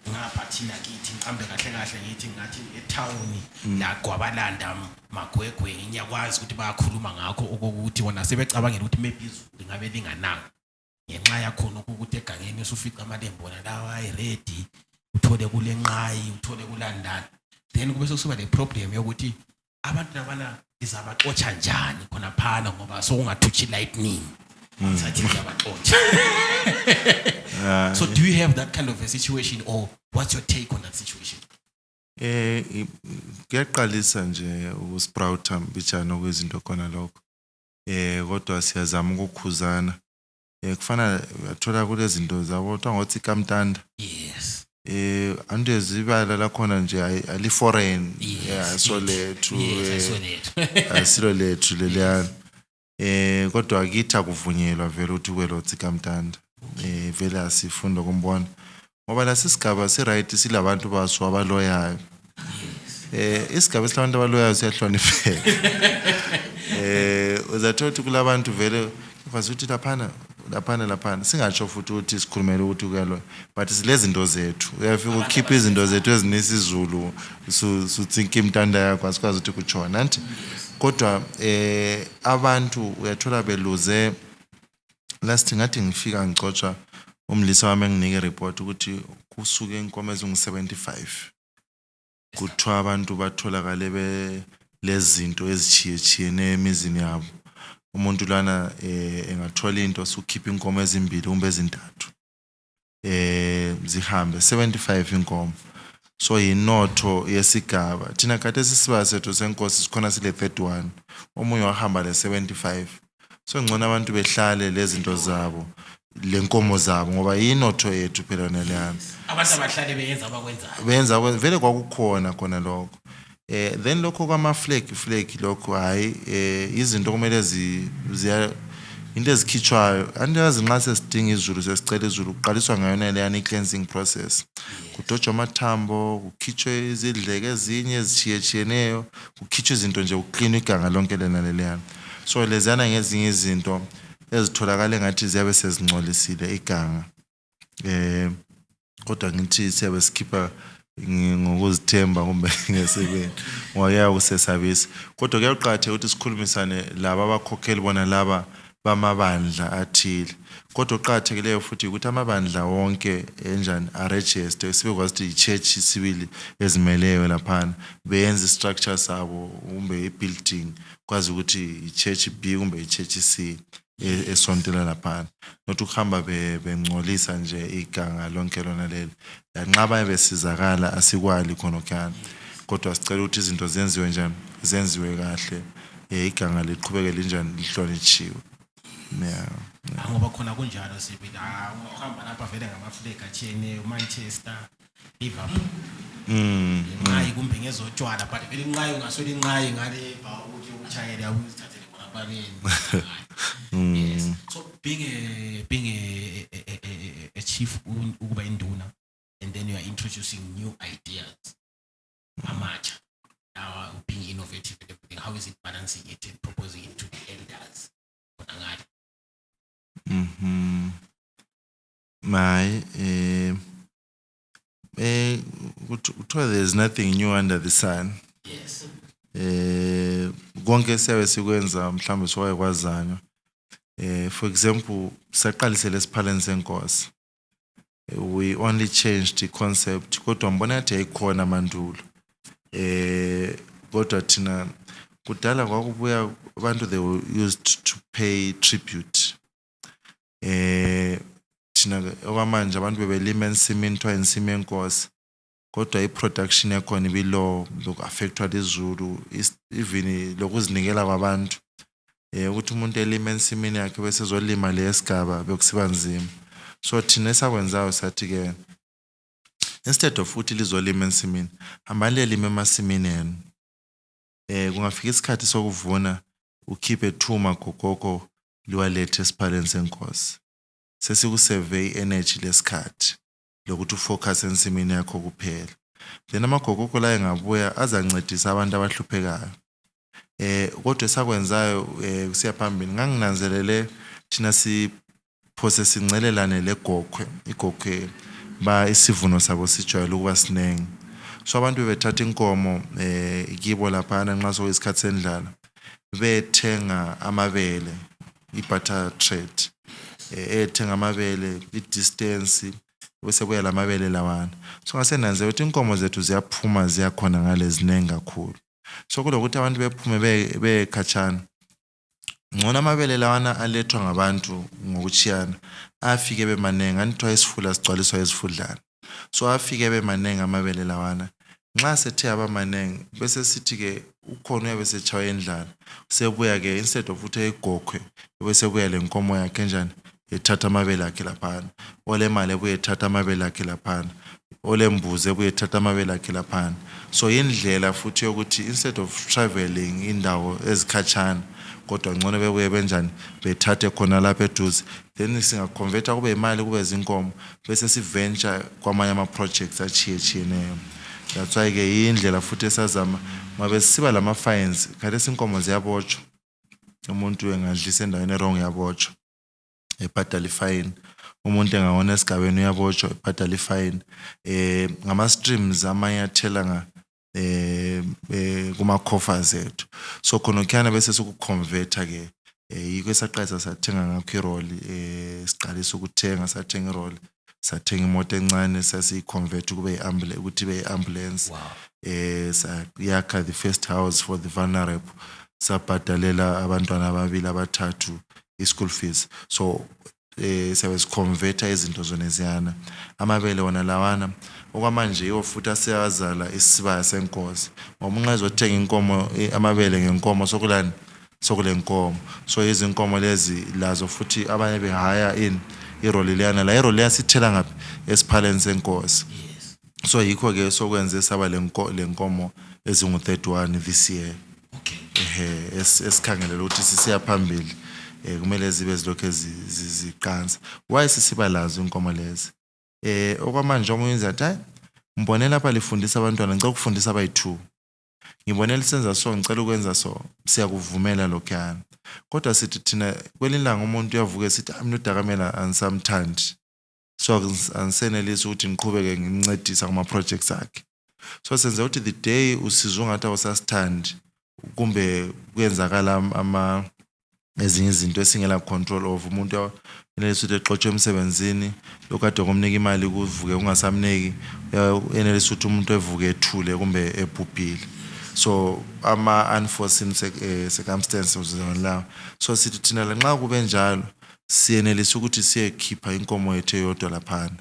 ngapha thina kithi ngihambe kahle kahle ngithi ngathi etown la Gwabalanda Magwegwe ngiyakwazi ukuthi bayakhuluma ngakho ukuthi wona sebecabangela ukuthi maybe izulu ngabe lingananga ngenxa yakhona ukuthi egangeni usufica amalembo lawa ayi-ready uthole kule nqayi uthole kulandana then kube sokuba le problem yokuthi abantu labana izabaxotsha njani khona phana ngoba sokungathuthi lightning sathi izabaxotsha. So do you have that kind of a situation or what's your take on that situation? Kuyaqalisa nje uSprouta mbijana kwezinto khona lokho kodwa siyazama ukukhuzana kufana athola kule zinto zabo ngothi kamtanda. Yes. Antu ezibala la khona nje ali foreign so lethu asilo lethu leliyana kodwa akithi akuvunyelwa vele ukuthi kwelo tsikamtanda vele asifunda kumbona ngoba lasisigaba si-right silabantu baso abaloyayo isigaba silabantu abaloyayo siyahlonipheka uzathola ukuthi kulabantu vele kwazi ukuthi laphana singatsho futhi ukuthi sikhulumele ukuthi kuyalo but silezinto zethu uyafika ukhipha izinto zethu ezinesizulu suthinka imtanda yakho asikwazi ukuthi kutshona anti kodwa abantu uyathola beluze last ngathi ngifika ngicotshwa umlisa wami enginike report ukuthi kusuke inkomo ezingu-75 kuthiwa abantu batholakale lezinto ezitshiyetshiyeneyo emizini yabo umuntu lana engathola into sukhipha inkomo ezimbili kumbe ezintathu zihambe 75 inkomo so yinotho yesigaba thina kade sisiba sethu senkosi sikhona sile 31 omunye wahamba le 75 so ngcono abantu behlale lezinto zabo lenkomo zabo ngoba yinotho yethu phela nelana abantu abahlale benza vele kwakukhona khona lokho then lokho kwama flake lokho hayi izinto kumele ziya into ezikhitshwayo andazi nxa sesidinga izulu sesicela izulu kuqaliswa ngayona leyana i-cleansing process kudojwa amathambo kukhitshwe izidleke ezinye ezitshiyetshiyeneyo kukhitshwe izinto nje ukuklinwa iganga lonke lena leliyana so leziyana ngezinye izinto ezitholakala ngathi ziyabe sezingcolisile iganga kodwa ngithi siyabe sikhipha ngokuzithemba kumbe ngesebenzi ngoya kusesabisa kodwa kuyaqhatha ukuthi sikhulumisane laba abakhokheli bona laba bamabandla athile kodwa uqhathekeleyo futhi ukuthi amabandla wonke enjani aregister sibe kwazi ukuthi i-church sibili ezimeleyo laphana beyenza structure sabo kumbe i-building kwazi ukuthi i-church B kumbe i-church C esontela laphana not ukuhamba bengcolisa nje iganga lonke lona leli yanqaba besizakala asikwali khona khana kodwa sicela ukuthi izinto zenziwe njani zenziwe kahle iganga liqhubeke linjani lihlonitshiwe ngoba khona kunjalo sibili uhamba lapha vele ngamaflake athiyene uManchester Liverpool nqayi kumbe ngezotshwala but vele inqayi ungaswela inqayi ngale ukuthi ukuchayela yabuzithathele khona babeni. Yes. So being a chief ukuba induna and then you are introducing new ideas amatsha now being innovative and everything, how is it balancing it and proposing it to the elders? There's nothing new under the sun. Yes. Konke siyabe sikwenza mhlawumbe siwayekwazana for example saqalise lesiphaleni senkosi we only changed the concept kodwa mbona yathi yayikhona mandulo kodwa thina kudala kwakubuya abantu they were used to pay tribute thina okwamanje abantu bebelima ensimini kuthiwa insimi yenkosi kodwa i-production yakhona ibilow loku-affectwa lizulu even lokuzinikela kwabantu ukuthi umuntu elima ensimini yakhe bese ezolima le sigaba bekusiba nzima so thina esakwenzayo sathi-ke instead of ukuthi lizolima ensimini hambani lime emasimini enu. Kungafika isikhathi sokuvuna ukhiphe 2 magokoko liwalethe esiphaleni senkosi. Sesikusevey energy lesikhathi lokuthi ufocus ensimini yakho kuphela. Then amagokoko la engabuya azancedisa abantu abahluphekayo. Kodwa esakwenzayo kusiya phambili nganginanzelele thina siphose sincelelane legokwe igokwe ba isivuno sabo sijwayele ukuba sinengi. So abantu bebethatha inkomo ikibo lapha nxa soyisikhathi sendlala bethenga amabele ibutter trade ethenga amabele idistance bese kuya lamabele lawana. So ngasenanze ukuthi inkomo zethu ziyaphuma ziyakhona ngale zinengi kakhulu. So kulokuthi abantu bephume bekhatshana ngona amabele lawana alethwa ngabantu ngokuchiyana afike bemanengi anithwa isifula sigcwaliswa isifudlana. So afike bemanengi amabele lawana nxa sethe abamanengi bese sithi ke ukhona uyabe sechawa endlala sebuya ke instead of ukuthi egokwe bese buya lenkomo yakhe njani ethatha amabele akhe laphana ole mali ebuye ethatha amabele akhe laphana ole mbuze ebuye ethatha amabele akhe laphana. So indlela futhi yokuthi instead of traveling indawo ezikhatshana kodwa ngcono bebuye benjani bethathe khona lapha eduze then singaconverta kube imali kube izinkomo bese siventure kwamanye ama projects achiyeneyo. That's why ke indlela futhi esazama mabe siba lama fines kade sinkomo ziyabotshwa umuntu engadlisa endaweni wrong yabotshwa ebhadala ifine. Umuntu engawona esigabeni uyabotshwa ebhadala ifine. Ngama streams amanyathela kuma coffers ethu. So khona kukhana bese sokuconverta ke yiko esaqhaza sathenga ngakho iroli siqalisa ukuthenga sathenga iroli sathenga imoto encane sasiconvert kube iambulance ukuthi be ambulance. Sayakha the first house for the vulnerable sabhadalela abantwana ababili abathathu school fees. So siyabe izinto zona ziyana amabele wona lawana okwamanje yofuthi aseyazala isibaya senkosi ngoba unqa ezothenga inkomo amabele ngenkomo sokulani sokulenkomo. So izinkomo lezi lazo futhi abanye behaya iroli leyana la iroli yasithela ngaphi esiphaleni senkosi. So yikho ke sokwenze saba lenkomo ezingu 31 this year. Okay. Esikhangelela ukuthi sisiya phambili kumele zibe zilokho ziqanza. Why sisiba lazo inkomo lezi? Okwamanje omunye athi mbonela lapha lifundisa abantwana ngicela ukufundisa abayi2. Ngibonela senza so ngicela ukwenza so siyakuvumela lokhana. Kodwa sithi thina kwelilanga umuntu uyavuka sithi mina uDakamela ansamthandi. So ansenelisa ukuthi ngiqhubeke ngincedisa kuma projects akhe. So senze ukuthi the day usizwe ngathi awusasithandi kumbe kuyenzakala ama ezinye izinto esingela control of umuntu enelisa ukuthi exoxe emsebenzini lokade komnika imali kuvuke ungasamneki enelisa ukuthi umuntu evuke ethule kumbe ebhubhile. So ama unforeseen circumstances la. So sithi thina nxa kube njalo siyenelisa ukuthi siyekhipha inkomo yethu eyodwa laphana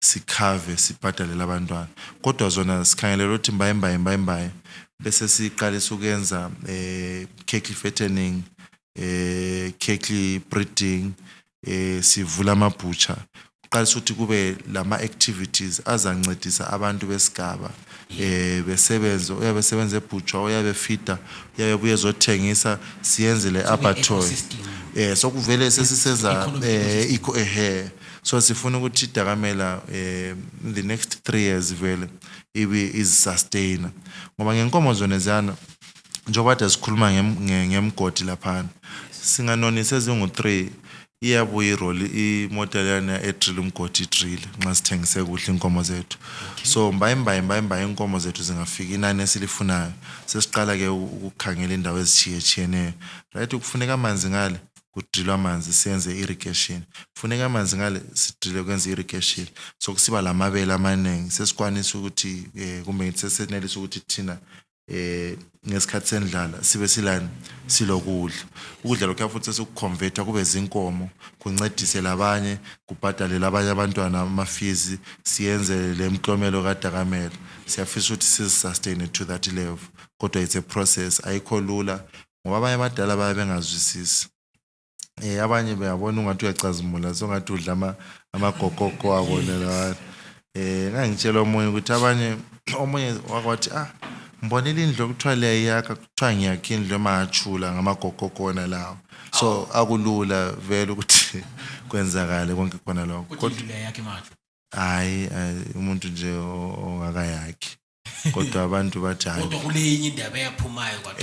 sikhave sibhadalela abantwana. Kodwa zona sikhangelela ukuthi mbayimbaye bese siqalisa ukuyenza cake fattening cake breeding sivula amabhucha uqalisa ukuthi kube lama activities azancedisa abantu besigaba besebenza uyabe sebenza ebhucha uyabe feeder uyabe buye zothengisa siyenzele abattoy. So kuvele sesisenza so sifuna ukuthi Dakamela in the next 3 years vele is sustainer ngoba ngenkomo zona zana njengoba kade sikhuluma ngemgodi laphana singanonisa ezingu3 iyabuya iroli imodel yana edrill umgodi drill nxa sithengise kuhle inkomo zethu. So mbayimbaye inkomo zethu zingafika inani esilifunayo sesiqala ke ukukhangela indawo ezithiyetshiyeneyo. Right ukufuneka amanzi ngale kudrillwa amanzi siyenze irrigation kufuneka amanzi ngale sidrille kwenza irrigation. So kusiba lamabele amanengi sesikwanisa ukuthi kumbe sesenelisa ukuthi thina ngesikhathi sendlala sibe silani silokudla ukudla lokho futhi sesikuconverta kube zinkomo kuncedise labanye kubhadalela abanye abantwana ama fees siyenze lemklomelo kaDakamela. Siyafisa ukuthi sisustain to that level kodwa it's a process ayikho lula ngoba abanye abadala baye bengazwisisi. Abanye bayabona ungathi uyacazimula so ngathi udla amagokoko wabo la ngangitshela omunye ukuthi abanye omunye wakwathi mbonile indlu okuthiwa le yakha kuthiwa ngiyakha indlu emahachula ngamagogokona lawo so akulula vele ukuthi kwenzakale konke khona lokho kodwa le yakhe manje hayi umuntu nje ongakayakhi kodwa abantu bathi hayi kodwa kuleyinye indaba eyaphumayo kwadwa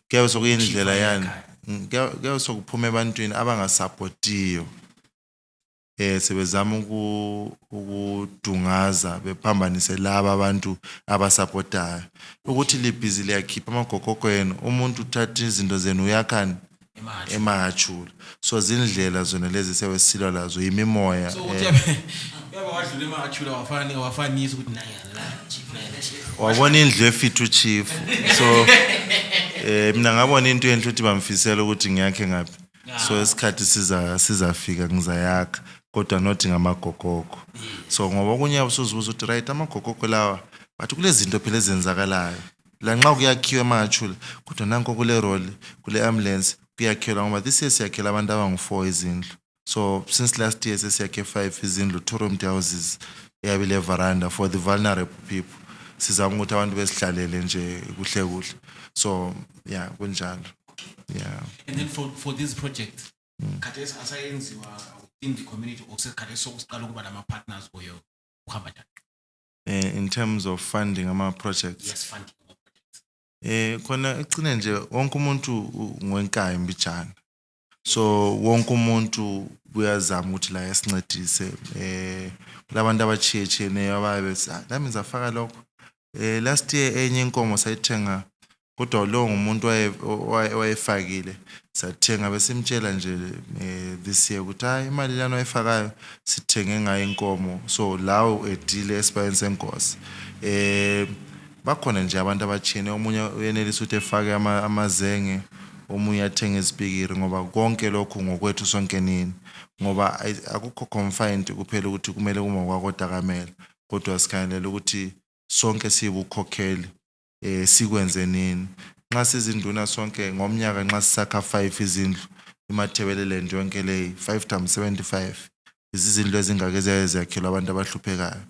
kuyabe sokuyindlela yani kuyabe sokuphuma ebantwini abangasupportiyo sebezama ukudungaza bephambanise laba abantu abasupportayo ukuthi libhizi liyakhipha amagogoko yenu umuntu uthatha izinto zenu uyakhani emahachula so zindlela zona lezi sewesilwa lazo imimoya so uthi yaba wadlula emahachula wafanisa ukuthi naye la chief naye wabona indlu efithu chief so mina ngabona into enhle ukuthi bamfisela ukuthi ngiyakhe ngaphi so isikhathi sizafika ngizayakha kodwa not ngamagogoko so ngoba kunye usuzibuza ukuthi right amagogoko lawa bathi kule zinto phela ezenzakalayo la nxa kuyakhiwa emahachula kodwa nanko kule role kule ambulance kuyakhelwa ngoba this year siyakhela abantu abangu4 izindlu so since last year sesiyakhe 5 izindlu 2 room houses eyabile veranda for the vulnerable people sizama ukuthi abantu besihlalele nje kuhle kuhle so yeah kunjalo yeah and then for this project khathesi asayenziwa in the community okusekhathesi sokuqala ukuba nama partners kuyo uhamba njani in terms of funding ama projects yes funding khona icine nje wonke umuntu ngwenkayi mbijana so wonke umuntu uyazama ukuthi la yasincedise labantu abachiyechene ababe nami ngizafaka lokho last year enye inkomo sayithenga kodwa lo ngumuntu wayefakile sathenga besimtshela nje this year ukuthi hayi imali lana oyifakayo sithenge ngayo inkomo so lawo edile esibayeni senkosi bakhona nje abantu abachiyene omunye uyenelisa ukuthi efake amazenge omunye athenga izipikiri ngoba konke lokho ngokwethu sonke nini ngoba akukho confined kuphela ukuthi kumele kuma kwakodakamela kodwa sikhangelela ukuthi sonke sibukhokheli sikwenze nini nxa sizinduna sonke ngomnyaka nxa sisakha 5 izindlu imathebelele nje yonke le 5 times 75 izindlu ezingake ziyakhelwa abantu abahluphekayo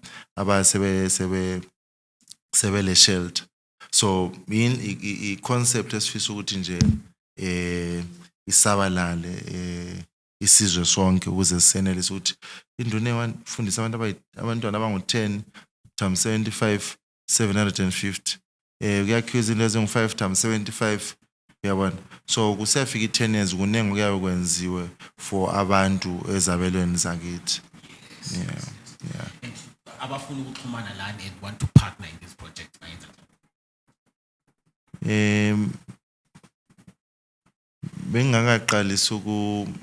sebele shelter so i concept esifisa ukuthi nje isabalale isizwe sonke ukuze sisenelise ukuthi induna efundisa abantwana abangu10 times 75 750 kuyakhiwa izinto ezingu5 times 75 uyabona so kusefika i10 years kunenge kuyabe kwenziwe for abantu ezabelweni zakithi yeah abafuna ukuxhumana lana and want to partner in this project bayenza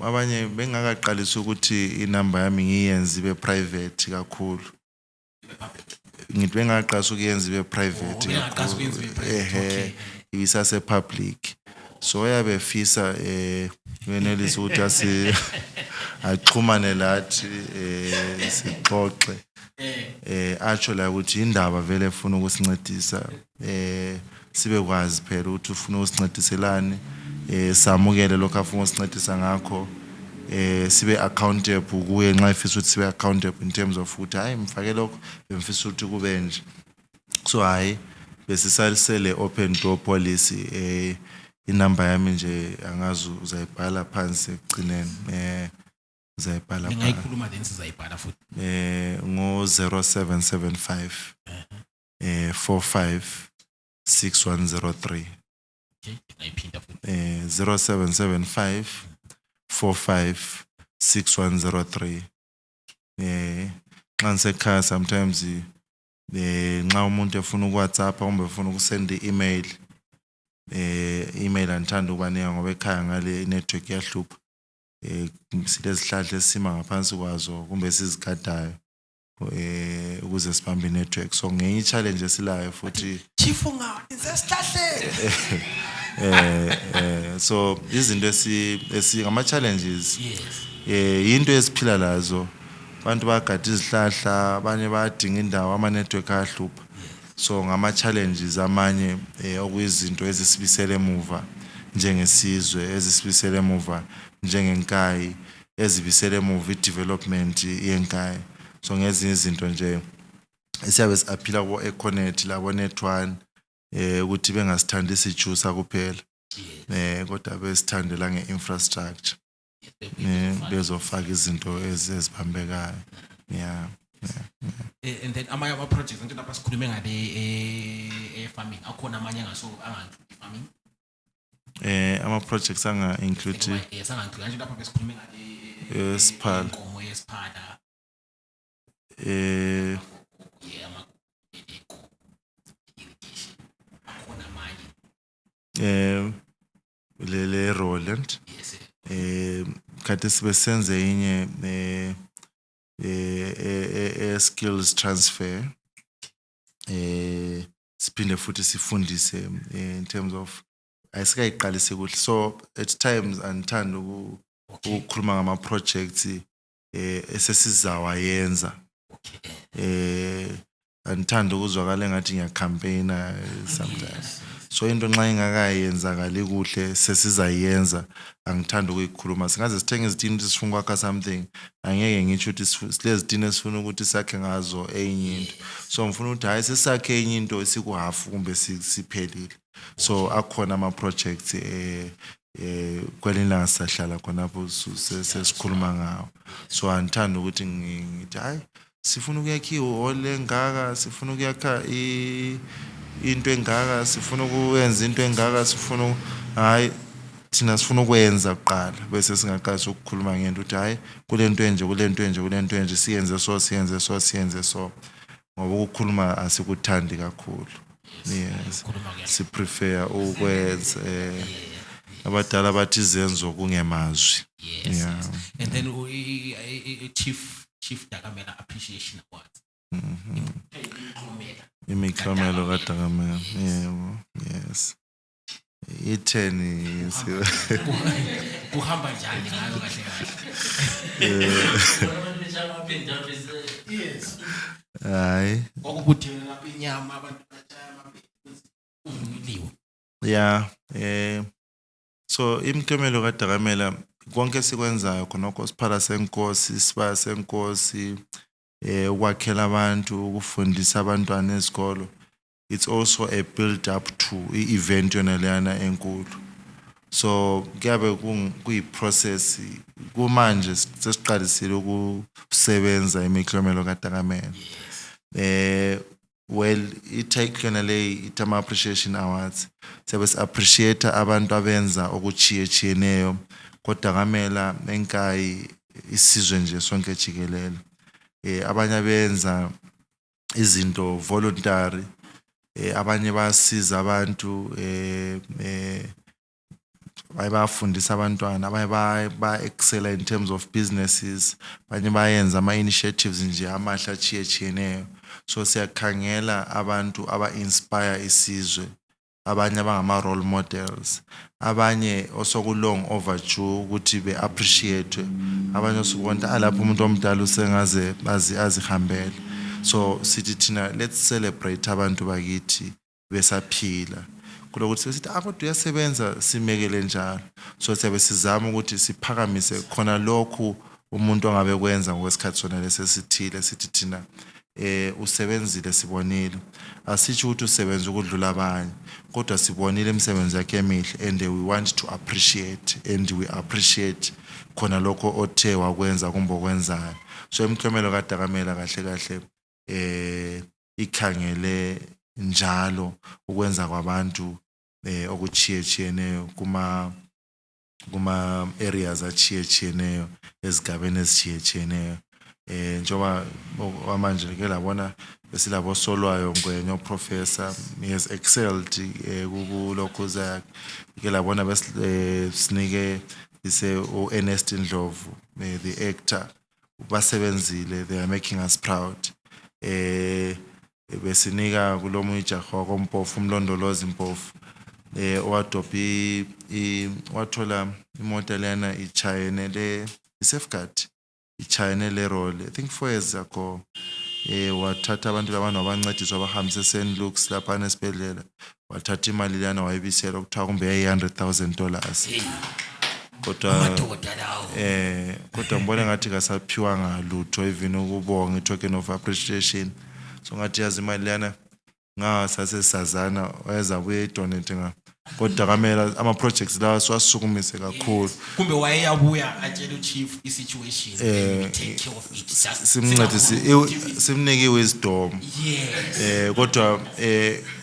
abanye bengakaqalisa ukuthi inamba yami ngiyenze ibe private kakhulu ngithi bengaqasa ukuyenza ibe private isase public so yabe fisa wenelisa ukuthi axhumane lathi sixoxe atsho la ukuthi indaba vele efuna ukusincedisa sibe kwazi phela ukuthi ufuna ukusincediselani samukele lokho afuna ukusincedisa ngakho sibe accountable kuye nxa ifisa ukuthi sibe accountable in terms of ukuthi hayi mfake lokho bemfisa ukuthi kube nje so hayi besisalisele open door policy inamba yami nje angazi uzayibhala phansi ekugcineni uzayibhala phansi ngingayikhuluma then sizayibhala futhi ngo 0775 45 6103 okay ngayiphinda futhi 0775 45 6103 nxa ngisekhaya sometimes nxa umuntu efuna uWhatsApp kumbe efuna ukusend i-email email anthanda ukubanika ngoba ekhaya ngale network yahlupha silezihlahla esima ngaphansi kwazo kumbe sizigadayo ukuze sibambe network so ngenye challenge esilayo futhi chief unga izesihlahle so izinto ngama challenges yes into esiphila lazo abantu bagada izihlahla abanye bayadinga indawo ama network ahlupha so ngama challenges amanye okuyizinto ezisibisele emuva njengesizwe ezisibisele emuva njengenkayi ezibisele emuva i development yenkayi so ngezinye izinto nje siyabe siaphila ko Econet labo Net1 ukuthi bengasithandisi ijuice kuphela kodwa besithandela ngeinfrastructure bezofaka izinto ezibambekayo and then amanye ama projects into lapha sikhulume ngale farming akhona amanye anganclude farming ama projects anga include sanganclude nje lapha besikhulume ngale Sphala inkomo yesiphala akhona amanye le Roland kade sibesenze inye skills transfer siphinde futhi sifundise in terms of ayisikayiqalise kuhle so at times andithanda ukukhuluma ngama projects esesizawayenza andithanda ukuzwakala ngathi ngiyacampaigna sometimes so into nxa ingakayenzakali kuhle sesizayenza angithanda ukuyikhuluma singaze sithenge izitini sifuna ukwakha something angeke ngitsho ukuthi silezitini sifuna ukuthi sakhe ngazo enye into so ngifuna ukuthi hayi sesakhe enye into sikuhalf kumbe siphelile so akhona ama projects kwelina sahlala khonapho sesikhuluma ngawo so andithanda ukuthi ngithi hayi sifuna ukuyakha ihall engaka sifuna ukuyakha into engaka sifuna ukwenza into engaka sifuna hayi thina sifuna ukwenza kuqala bese singaqasha ukukhuluma ngento ukuthi hayi kulento enje siyenze so ngoba ukukhuluma asikuthandi kakhulu yes si prefer ukwenza abadala bathi izenzo kungemazwi yeah and then chief Dakamela appreciation awards imiklomelo kaDakamela yebo yes itheni kuhamba njani ngayo kahle yes hayi okubuthela lapha inyama abantu bachaya amabheki yeah so imiklomelo kaDakamela konke sikwenzayo khonokho siphala senkosi sibaya senkosi ukwakhela abantu ukufundisa abantwana esikolo it's also a build up to event yona leyana enkulu so kuyabe kuyiprocess kumanje sesiqalisile ukusebenza imiklomelo kaDakamela well itake yona le itama appreciation awards sebes appreciate abantu abenza okuchiyechiyeneyo koDakamela enkayi isizwe nje sonke jikelele abanye benza izinto voluntary abanye basiza abantu bayabafundisa abantwana abanye ba excel in terms of businesses abanye bayenza ama initiatives nje amahla chiyechiyeneyo so siyakhangela abantu aba inspire isizwe abanye abangama role models abanye osokulong overdue ukuthi be appreciate abanye osukubona lapho umuntu omdala usengaze azihambele so sithi thina let's celebrate abantu bakithi besaphila kulokuthi sithi kodwa uyasebenza simekele njalo so siyabe sizama ukuthi siphakamise khona lokhu umuntu ongabe kwenza ngokwesikhathi sona lesesithile sithi thina usebenzile sibonile asithi ukuthi usebenza ukudlula abanye kodwa sibonile imisebenzi yakhe emihle and we want to appreciate and we appreciate khona lokho othe wakwenza kumbe okwenzayo so imiklomelo kaDakamela kahle ikhangele njalo ukwenza kwabantu okuchiyechiyeneyo kuma areas achiyechiyeneyo ezigabeni ezichiyechiyeneyo njoba manje ke labona besilabo solwayo ngwenyo professor he has excelled kulokho zakhe ke labona besinike ise Ernest Ndlovu the actor basebenzile they are making us proud besinika kulomunye ijaha kompofu umlondolozi impofu owadopi wathola imoto lena ichayene le safeguard ichayene le role I think 4 years ago wathatha abantu labana abancediswa bahambise St Luke's lapha nesibedlela wathatha imali lana wayibisela ukuthiwa kumbe $100,000 kodwa ngibona ngathi kasaphiwa ngalutho even ukubonga token of appreciation so ngathi yazi imali lana ngasase sazana wayeza buye donate nga kodwa kamela ama projects lawa swasukumise kakhulu kumbe wayeyabuya atshela uchief isituation take care of it simncedise simnike wisdom kodwa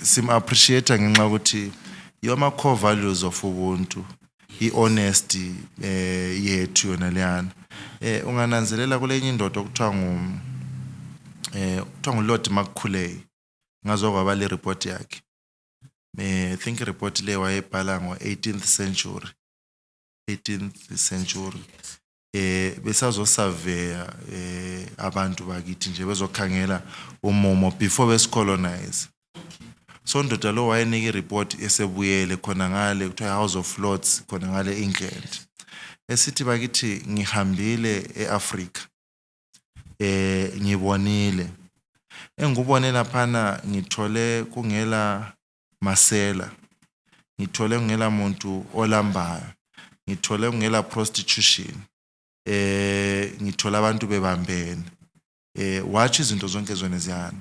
sim appreciate ngenxa ukuthi yoma core values of ubuntu honesty yethu yona leyana ungananzelela kulenye indoda okuthiwa nguLord Macaulay ngazokwa bale report yakhe I think report le wayebhala ngo-18th century besazo surveya abantu bakithi nje bezokhangela umomo before besicolonize so ndoda lo wayenike report esebuyele khona ngale kuthiwa House of Lords khona ngale England esithi bakithi ngihambile eAfrica ngibonile engubone laphana ngithole kungela masela ngithole kungela muntu olambayo ngithole kungela prostitution ngithola abantu bebambene watch izinto zonke zona ziyana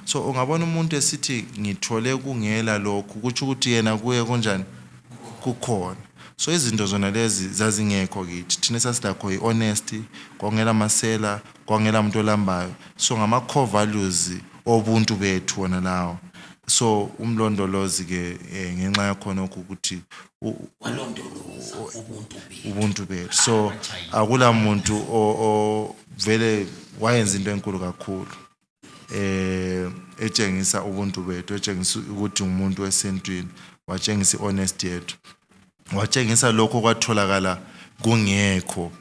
so ungabona umuntu esithi ngithole kungela lokho kuthi ukuthi yena kuye kanjani kukhona so izinto zona lezi zazingekho kithi thina sasilakho ihonesty kwangela masela kwangela umuntu olambayo so ngama core values obuntu bethu wona lawo so umlondolozi ke ngenxa yakhona ukuthi ubuntu bethu so akula muntu o vele wayenza into enkulu kakhulu etshengisa ubuntu bethu etshengisa ukuthi umuntu wesentwini watshengisa honesty yethu watshengisa lokho kwatholakala kungekho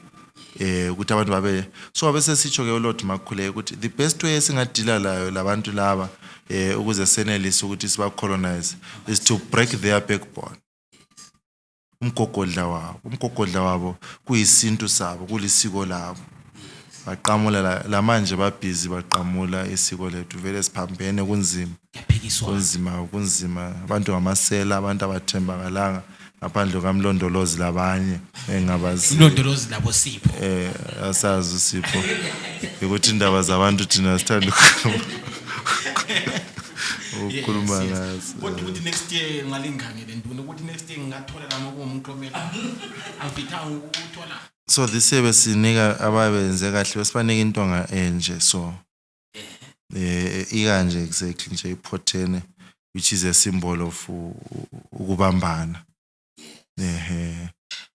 ukuthi abantu babe so bese sitsho ke uLord Macaulay ukuthi the best way singadila layo labantu laba ukuze senelise ukuthi siba colonize is to break their backbone umgogodla wabo kuyisintu sabo kulisiko labo baqamula la manje babhizi baqamula isiko lethu vele siphambene kunzima abantu ngamasela abantu abathembakalanga ngaphandle kamlondolozi labanye engabazi umlondolozi labo Sipho asazi uSipho ukuthi indaba zabantu thina sithanda ukukhuluma ngazo ukuthi next year ngalingangele ntoni ukuthi next year ngingathola lama kumqomela angifithanga ukuthola so this year besinika ababenze kahle besibanika intonga enje so ikanje exactly nje iphothene which is a symbol of ukubambana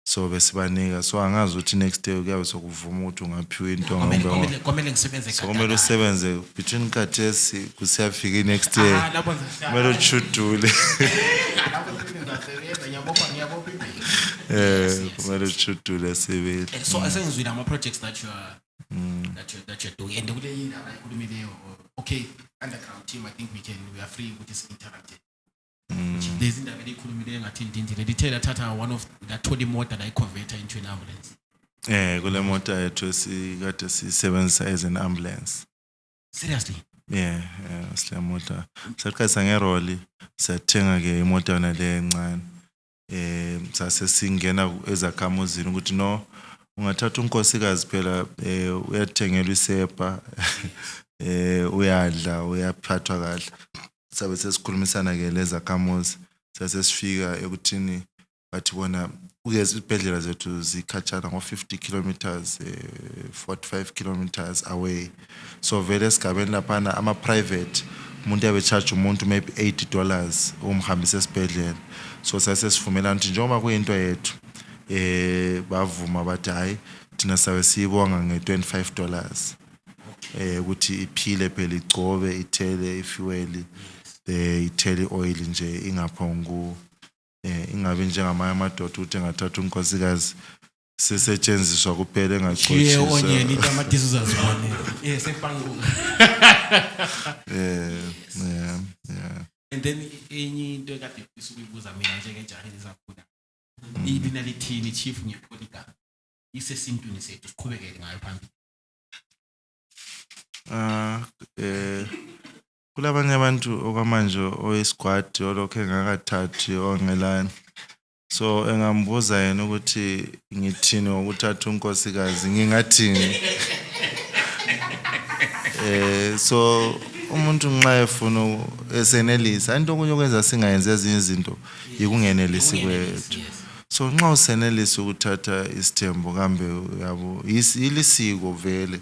so besibanika so angazi ukuthi next day kuyabe sokuvuma ukuthi ungaphiwa intonga komele ngisebenze so kumele usebenze between kathesi kusiyafika next year kumele uchudule kumele uchudule sebenze so asengizwile ama projects that you're doing and kule indaba ekhulumileyo okay underground team I think we are free with this interactive there's indaba ekhulumileyo ngathi indindile lithe lathatha one of that Tony motor that I converter into an ambulance kule motor yethu sikade sisebenzisa as an ambulance seriously sile motor saqasa ngeroli sathenga ke imoto yona le encane sase singena ezakhamuzini ukuthi no ungathatha unkosikazi phela uyathengela isepa uyadla uyaphathwa kahle sabe sesikhulumisana ke lezakhamuzi sasesifika ekuthini bathi bona ukeze ibhedlela zethu zikhatshana ngo50 kilometers 45 kilometers away so vele sigabeni laphana ama private umuntu yabe charge umuntu maybe $80 umhambisa esibhedlela so sasesivumelana ukuthi njengoba kuyinto yethu bavuma bathi hayi thina sabe siyibonga nge$25 ukuthi iphile phela igcobe ithele ifuel ithele oil nje ingaphongu ingabe njengamanye amadoda ukuthi engathatha unkosikazi sisetshenziswa kuphela engaqothiswa onyeni tamatisi uzazibona sepanguka and then enye into ekade isukuyibuza mina njengejahi lizakhula ibina lithini chief ngiyapholika isesintwini sethu siqhubekele ngayo phambili kulabanye abantu okwamanje oyisquad olokho engakathathi ongelani so engambuza yena ukuthi ngithini ukuthatha unkosikazi ngingathini so umuntu nxa efuna esenelisa into okunye okwenza singayenza ezinye izinto yikungenelisi kwethu. So nxa usenelisa ukuthatha isithembo kambe yabo ilisiko vele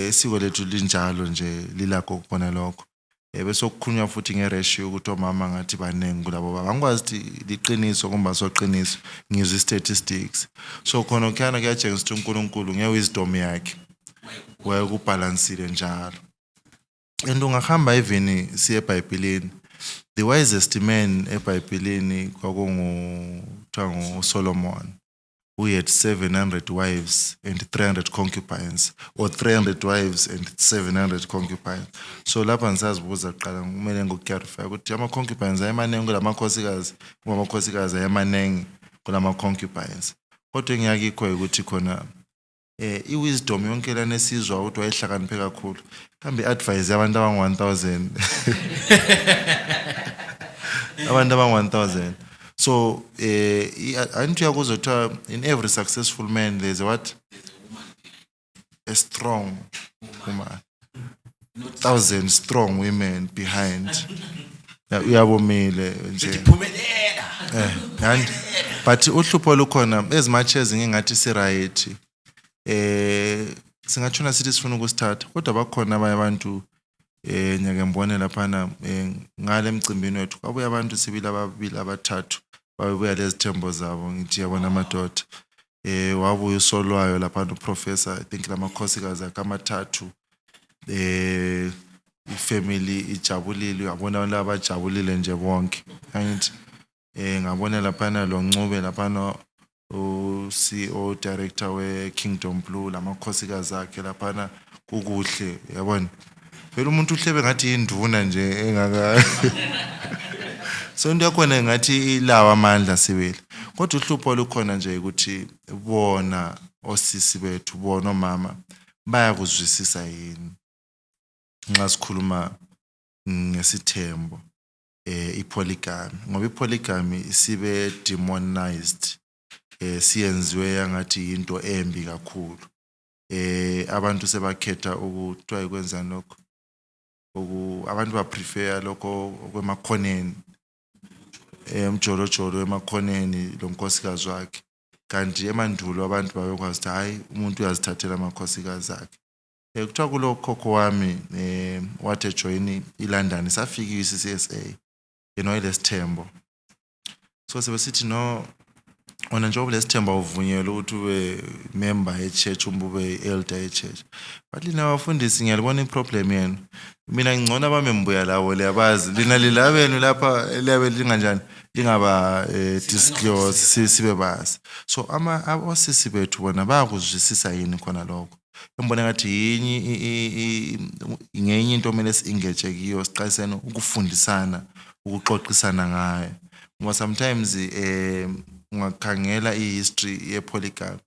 isiko lethu linjalo nje lilakho ukubona lokho. Bese okukhulunywa futhi ngeratio ukuthi omama ngathi banengi kulabo baba. Angikwazi ukuthi liqiniso kumba soqiniso ngizwe statistics. So khona kukhana kuyatshengisa ukuthi uNkulunkulu ngewisdom yakhe wayekubalansile njalo. And ungahamba even siye eBhayibhelini, the wisest man eBhayibhelini kwakungu Solomon, who had 700 wives and 300 concubines, or 300 wives and 700 concubines. So lapha ngisazibuza kuqala kumele ngokuyarify ukuthi ama-concubines ayemanengi kulamakhosikazi, amakhosikazi ayemanengi kulama-concubines. Kodwa engiyakikho ukuthi khona i-wisdom yonke lana esizwa ukuthi wayehlakaniphe kakhulu. Kambe advise abantu abangu-1000 abantu abangu-1000. So antu yakuzothiwa in every successful man there's a strong woman, 1,000 strong women behind. Uyabomile nje. But uhlupho lukhona as much as ngingathi si-right singatshona sithi sifuna ukusithatha, kodwa bakhona abanye abantu nyake mbone laphana ngale emcimbini wethu kwabuya abantu sibili ababili abathathu babuya lezi thembo zabo. Ngithi yabona amadoda wabuya usolwayo laphana uprofessor, I think lamakhosikazi akamathathu ifamily ijabulile, uyabona laba bajabulile nje bonke. Angithi ngabona laphana lo Ncube laphana CEO director we-Kingdom Blue, lamakhosikazi akhe laphana kukuhle, yabona vele umuntu uhlebe ngathi induna nje engaka. So into yakhona ngathi ilawa amandla sibili, kodwa uhlupho lukhona nje ukuthi bona osisi bethu, bona omama bayakuzwisisa yini nxa sikhuluma ngesithembo i-polygamy, ngoba i-polygamy isibe demonized, siyenziwe yangathi into embi kakhulu. Abantu sebakhetha ukuthiwa ikwenza lokho, abantu baprefer lokho okwemakhoneni, umjolojolo emakhoneni lo nkosikazi wakhe. Kanti emandulo abantu babekwazi ukuthi hayi umuntu uyazithathela amakhosikazi akhe. Kuthiwa kulo khokho wami wathi ejoyini iLondon safika i-CCSA ilesithembo. So sebesithi no ona njengoba lesithemba uvunyelwa ukuthi ube member e-church, ube elder e-church. But lina bafundisi ngiyalibona iproblem yenu. Mina ngingcono abamembuya lawo liyabazi. Lina lilabenu lapha eliyabe linganjani lingaba disclose sibe bazi. So osisi bethu bona bayakuzwisisa yini khona lokho. Ngibona ngathi ngenye into omele si-engage kiyo, siqalisene ukufundisana, ukuxoxisana ngayo. Ngoba sometimes ungakhangela i-history ye-polygamy,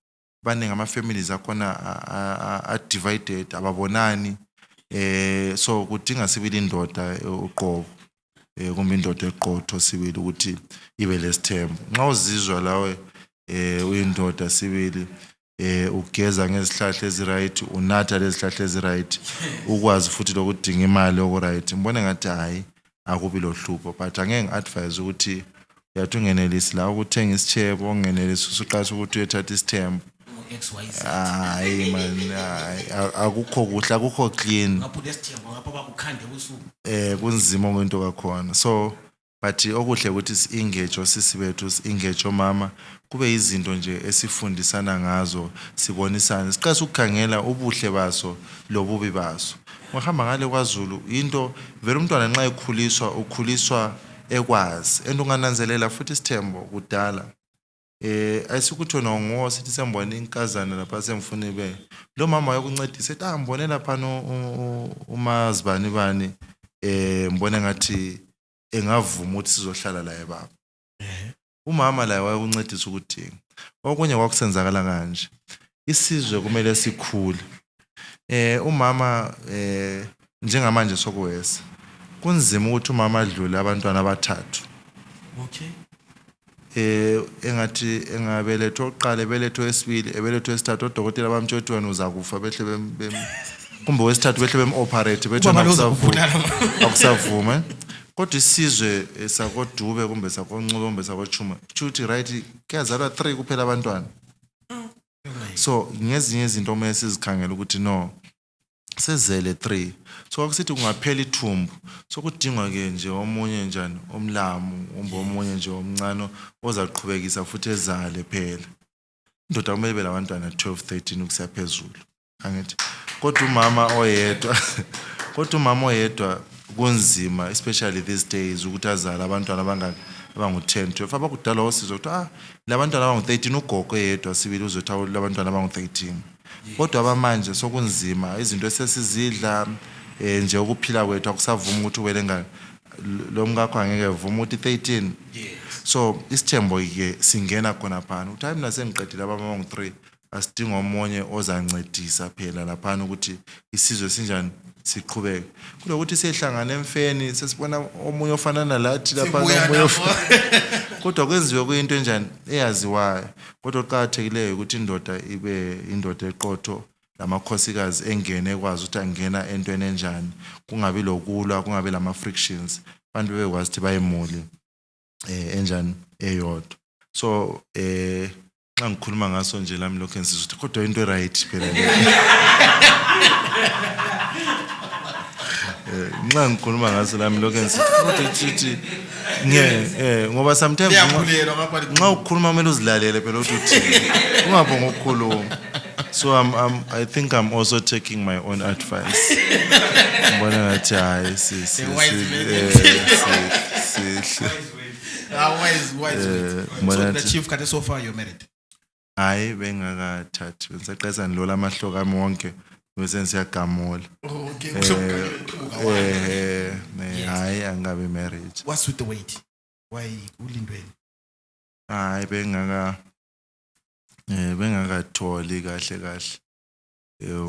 baningi ama-families akhona are-divided, ababonani. So kudinga sibili indoda uqobo, kumbe indoda eqotho sibili ukuthi ibe lesithembo. Nxa uzizwa lawe uyindoda sibili ugeza ngezihlahla eziright, unatha lezihlahla eziright, ukwazi futhi lokudinga imali okuright, ngibona ngathi hayi akubi lohlupho. But angeke ngi-advise ukuthi yathi ungenelisi la ukuthenga isitshebo, ungenelisi usuqasha ukuthi uyethatha isithembo. Hayi man, akukho kuhle, akukho clean. Kunzima ngento kakhona. So but okuhle ukuthi si-engage osisi bethu, si-engage omama, kube izinto nje esifundisana ngazo, sibonisana, siqasa ukukhangela ubuhle baso lobubi baso. Ngihamba ngale kwaZulu into vele umntwana nxa ekhuliswa ukhuliswa ekwazi, ungananzelela futhi isithembo kudala. Ayisukuthi wena ngo sithi sembona inkazana lapha semfuna ibe lo mama wayokuncedisa ethi mbone lapha umazibani bani mbone ngathi engavuma ukuthi sizohlala la ebaba. Umama la wayokuncedisa ukuthi okunye kwakusenzakala kanje. Isizwe kumele sikhule. Umama njengamanje sokuwesa kunzima ukuthi umama adlule abantwana abathathu. Okay. Engathi engabeletho oqala ebeletho esibili ebeletho esithathu odokotela bamtsho ukuthi wena uzakufa behle kumbe wesithathu behle bem-operate bethona akusavuma kodwa isizwe sakodube kumbe sakoncube kumbe sakochuma kushuthi right kuyazalwa 3 kuphela abantwana so ngezinye izinto omele sizikhangela ukuthi no sezele 3 so akusithi kungaphela ithumbu so kudingwa ke nje omunye njani omlamu omunye nje omncane ozaqhubekisa futhi ezale phela indoda kumele belabantwana 12 13 ukusiya phezulu angithi kodwa umama oyedwa kunzima especially these days ukuthi azala abantwana abangu-10 12 abakudala osizwa ukuthi labantwana abangu-13 ugogo yedwa sibili uzothawu labantwana abangu-13 kodwa abamanje sokunzima izinto esesizidla nje ukuphila kwethu akusavuma ukuthi uwele lo mkakho angeke vuma ukuthi 13 so isithembo ke singena khona phana ukuthi hayi mina sengiqedile abangu-3 asidinga omunye ozancedisa phela laphana ukuthi isizwe sinjani siqhubeke kulokuthi sihlangana emfeni sesibona omunye ofana nalathi lapha omunye kodwa kwenziwe kuyinto enjani eyaziwayo kodwa oqhakathekileyo ukuthi indoda ibe indoda eqotho lamakhosikazi engene ekwazi ukuthi angena entweni enjani kungabi lokulwa kungabi lama frictions abantu bekwazi ukuthi bayemuli enjani eyodwa so xa ngikhuluma ngaso nje lami lokho ensizwe ukuthi kodwa into right phela nxa ngikhuluma ngaso lami lokho ensizwe ngoba sometimes nxa ukhuluma kumele uzilalele phela ukuthi ungabonga ukukhuluma so I think I'm also taking my own advice ngibona ngathi hayi so the chief kade so far you're married hayi bengakathathi bengisaqesa nilola amahloka ami wonke bese siyagamula hayi angabe married what's with the weight why ulindweni hayi bengakatholi kahle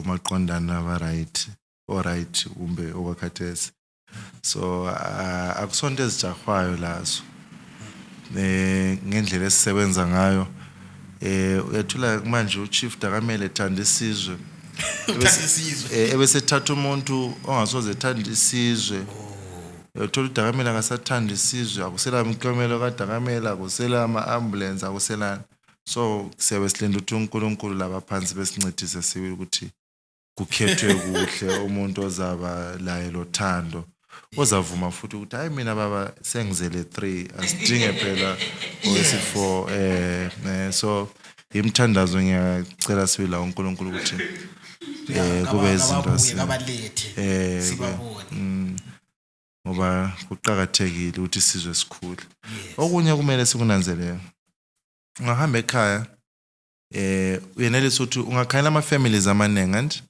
umaqondana aba right alright kumbe okwakhathesi so akusonto ezijahwayo lazo ngendlela esisebenza ngayo uyathola manje uchief Dakamele ethanda isizwe ebesethatha umuntu ongasoze ethanda isizwe uyathola uDakamele akasathanda isizwe akusela umklomelo kaDakamele akusela ama-ambulance akuselana so siyabe silenda ukuthi uNkulunkulu labaphansi besincedise sibe ukuthi kukhethwe kuhle umuntu ozaba laye lothando ozavuma futhi ukuthi hayi mina baba sengizele 3 asidinge phela owesi4 so imthandazo ngiyacela sibe la uNkulunkulu ukuthi kube izinto sibabone ngoba kuqhakathekile ukuthi isizwe sikhule okunye kumele sikunanzelele ungahamba ekhaya uyenelisa ukuthi ungakhayela ama families amaningi and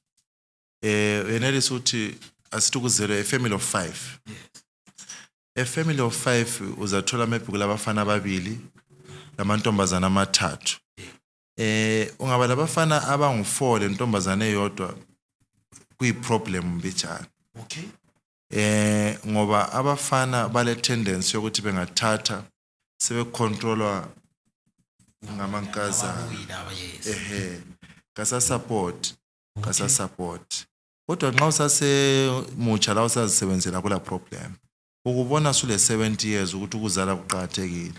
uyenelisa ukuthi asithi kuzelwe a family of 5 a family of 5 uzathola maybe kulabafana ababili lamantombazana amathathu ungaba labafana abangu4 lentombazana eyodwa kuyiproblem mbijana okay ngoba abafana bale tendency yokuthi bengathatha sebecontrolwa ngamankazana kasa support kodwa nxa usasemutsha la usazisebenzela kula problem ukubona sule 70 years ukuthi ukuzala kuqhakathekile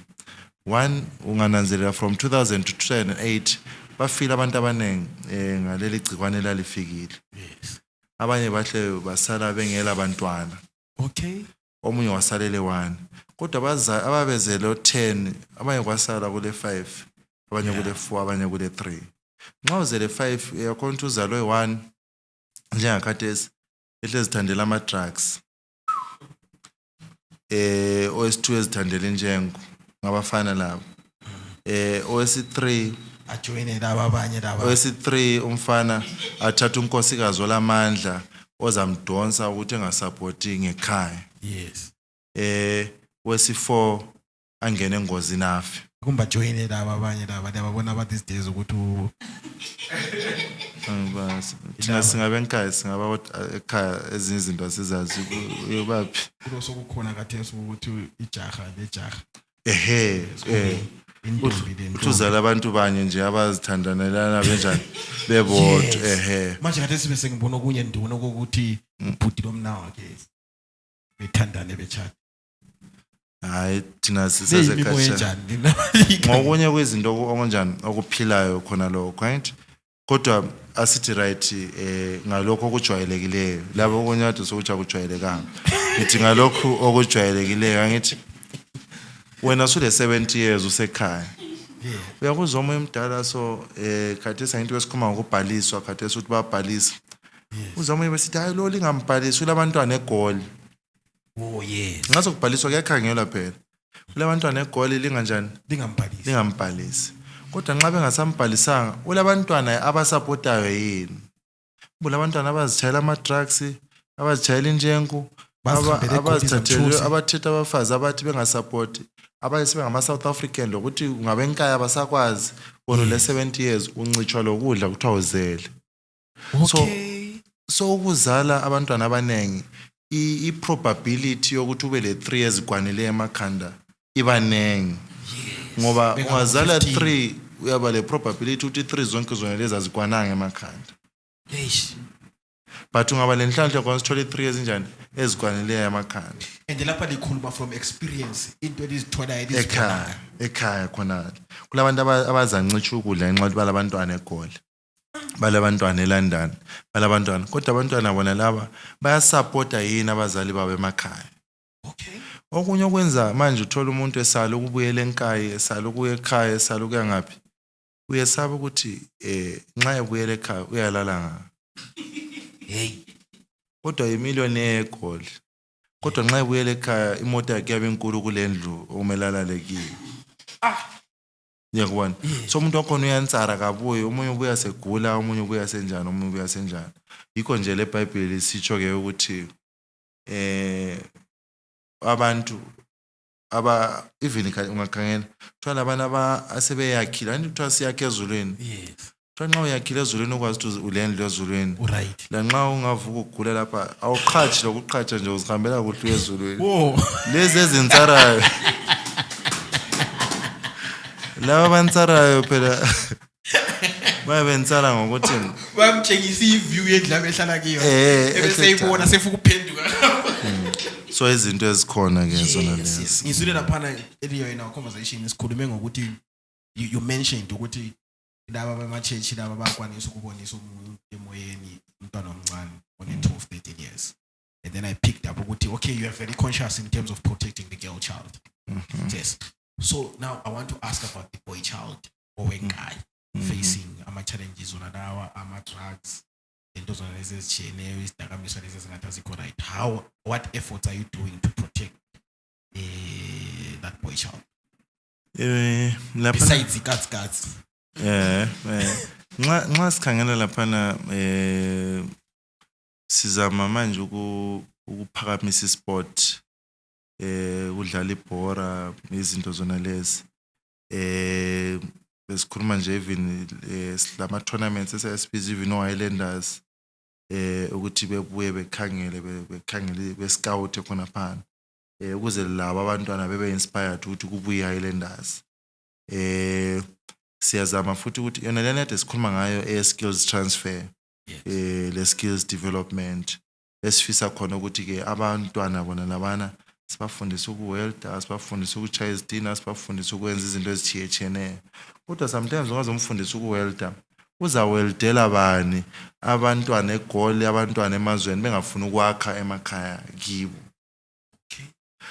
one ungananzelela from 2000 to 2008 bafila abantu abanengi ngaleli gcikwane lalifikile yes abanye bahle basala bengela abantwana okay omunye wasalele 1 kodwa ababezele 10 abanye kwasala kule 5 abanye kule 4 abanye kule 3 nxa uzele 5 yakhona uzalwe 1 njengakhathesi ehle zithandela ama drugs OS2 ezithandela injengo ngabafana labo OS3 ajoine laba abanye laba OS3 umfana athatha unkosikazi olamandla ozamdonsa ukuthi engasupporting ekhaya yes OS4 angene engozini afi kumba joine laba abanye laba babona about these days ukuthi thina singabe ekhaya singaba ekhaya ezinye izinto sizazi uyobaphi kulo sokukhona kathesi ukuthi ijaha lejaha Uthuzala abantu banye nje abazithandanelana benjani bebodwa manje kade sibe sengibona okunye ndibona ukuthi ubhuti lomnawa ke bethandane bechata hayi thina sisezekhatsha ngokunye kwezinto okunjani okuphilayo khona lokho right kodwa asithi right ngalokho okujwayelekileyo labo okunyathi sokuthi kujwayelekanga ngithi ngalokho okujwayelekileyo ngithi wena sule 70 years usekhaya uyakuzwa omunye umdala so khathesi into esikhuluma ngokubhaliswa khathesi ukuthi babhalisa uzomunye besithi hayi lo lingambhalisi ulabantwana egoli oh yes ngazo kubhaliswa kuyakhangelwa phela kulabantwana egoli linganjani lingambhalisi kodwa nxa bengasambhalisanga ulabantwana abasupportayo yini bulabantwana abazitshayela ama drugs abazitshayela injengu abathetha abafazi abathi bengasupporti abayise bengama South African lokuthi ngabenkaya abasakwazi bona le 70 years uncitshwa lokudla kuthiwa uzele so ukuzala abantwana abanengi I probability yokuthi ube le 3 years kwanele emakhanda ibanengi ngoba ungazala 3 uyaba le probability ukuthi 3 zonke zona lezi azikwananga emakhanda but ungaba lenhlanhla konsithola 3 years njani ezikwaneleyo emakhanda and lapha likhuluma from experience into elizithola ekhaya khona kulabantu abazancitsha ukudla ngenxa yokuthi balabantwana egoli balabantwana eLondon balabantwana kodwa abantwana bona laba bayasupporta yini abazali babo emakhaya okunye okwenza manje uthola umuntu esala ukubuyela enkaya esala ukuya ekhaya esala ukuya ngapi uyesaba ukuthi nxa ebuyela ekhaya uyalala nga kodwa imillionaire egoli kodwa nxa ebuyela ekhaya imoto yakhe yabe enkulu kulendlu okumelala lekiyo yakubona so umuntu wakhona uyantsara kabuye omunye ubuya segula omunye ubuya senjani omunye ubuya senjani yikho nje leBhayibheli sitsho ke ukuthi abantu aba even ungakhangela thola abantu asebeyakhila anti kuthiwa siyakhe ezulwini thola nxa uyakhila ezulwini ukwazi ukuthi ulendlu ezulwini right la nxa ungavuka ugula lapha awuqhathi lokuqhatsha nje uzihambela kuhle ezulwini lezi ezinsarayo laba bantsarayo phela bayabentsara ngokuthi bamtshengisa iview yendlaba ehlala kiyo ebeseyibona sefuku uphenduka so izinto ezikhona ke zona lezi ngizule lapha earlier in our conversation sikhulume ngokuthi you mentioned ukuthi laba bama-church laba bakwanisa ukubonisa umuntu emoyeni umntwana omncane on 12-13 years and then I picked up ukuthi okay you are very conscious in terms of protecting the girl child yes so now I want to ask about the boy child owenkayi facing ama-challenges ona lawa ama-drugs into zona lezi ezitshiyeneyo izidakamizwa lezi ezingathi azikho right what efforts are you doing to protect that boy child besides ikatsikatsi nxa sikhangela laphana sizama manje ukuphakamisa isport udlala ibhora izinto zona lezi besikhuluma nje even lama tournaments esesibiza even Highlanders ukuthi bebuye bekhangele bescout khona phana ukuze labo abantwana bebe inspired ukuthi kubuye Highlanders siyazama futhi ukuthi yona lena esikhuluma ngayo skills transfer le skills development esifisa khona ukuthi ke abantwana bona labana sibafundisa ukuwelda sibafundisa ukuchaya izitina sibafundisa ukwenza izinto ezithiyetsheneyo kodwa sometimes ungazomfundisa ukuwelda uzaweldela bani abantwana egoli abantwana emazweni bengafuna ukwakha emakhaya kibo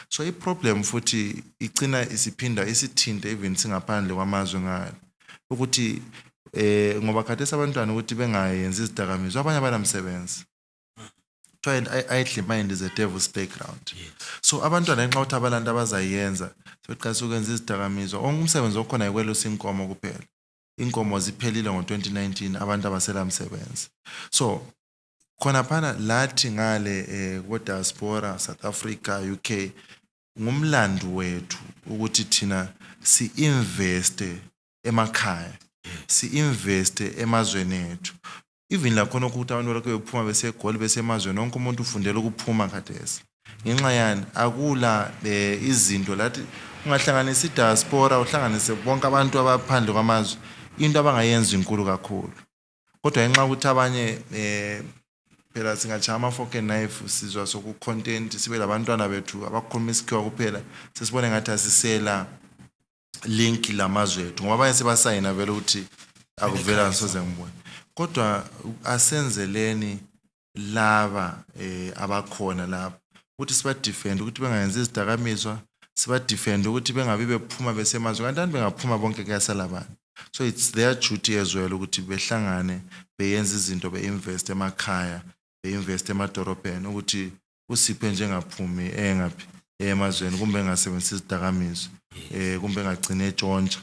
so iproblem futhi igcina isiphinda isithinte even singaphandle kwamazwe ngalo ukuthi ngoba khathesi abantwana ukuthi bengayenzi izidakamizwa abanye abanamsebenzi idle mind is a devil's playground so abantwana nxa uthi abalanda abazayenza sebeqalisa ukwenza izidakamizwa umsebenzi okhona yikwelusa inkomo kuphela inkomo ziphelile ngo-2019 abantu abasela msebenzi so khona phana lathi ngale ku-diaspora South Africa UK ngumlando wethu ukuthi thina si-investe emakhaya si-investe emazweni ethu even la khona ukuthi abantu lokho bephuma besegoli besemazweni wonke umuntu ufundela ukuphuma khathesi ngenxa yani akula izinto lathi ungahlanganisa idiaspora uhlanganise bonke abantu abaphandle kwamazwe into abangayenza inkulu kakhulu kodwa ngenxa ukuthi abanye phela singajama ama-fork and knife sizwa soku-content sibe labantwana bethu abakhuluma isikhiwa kuphela sesibone ngathi asisela link lamazwe ethu ngoba abanye sebasayina vele ukuthi akuvela ngisoze ngibone kodwa asenzeleni laba abakhona lapha ukuthi siba defend ukuthi bengayenzi izidakamizwa siba defend ukuthi bengabi bephuma besemazwe kanti bengaphuma bonke kuyasala abantu so it's their duty as well ukuthi behlangane beyenze izinto beinvest emakhaya beinvest emadorobheni ukuthi usiphe njengaphumi engaphi emazweni kumbe engasebenzisi izidakamizwa kumbe engagcine etshontsha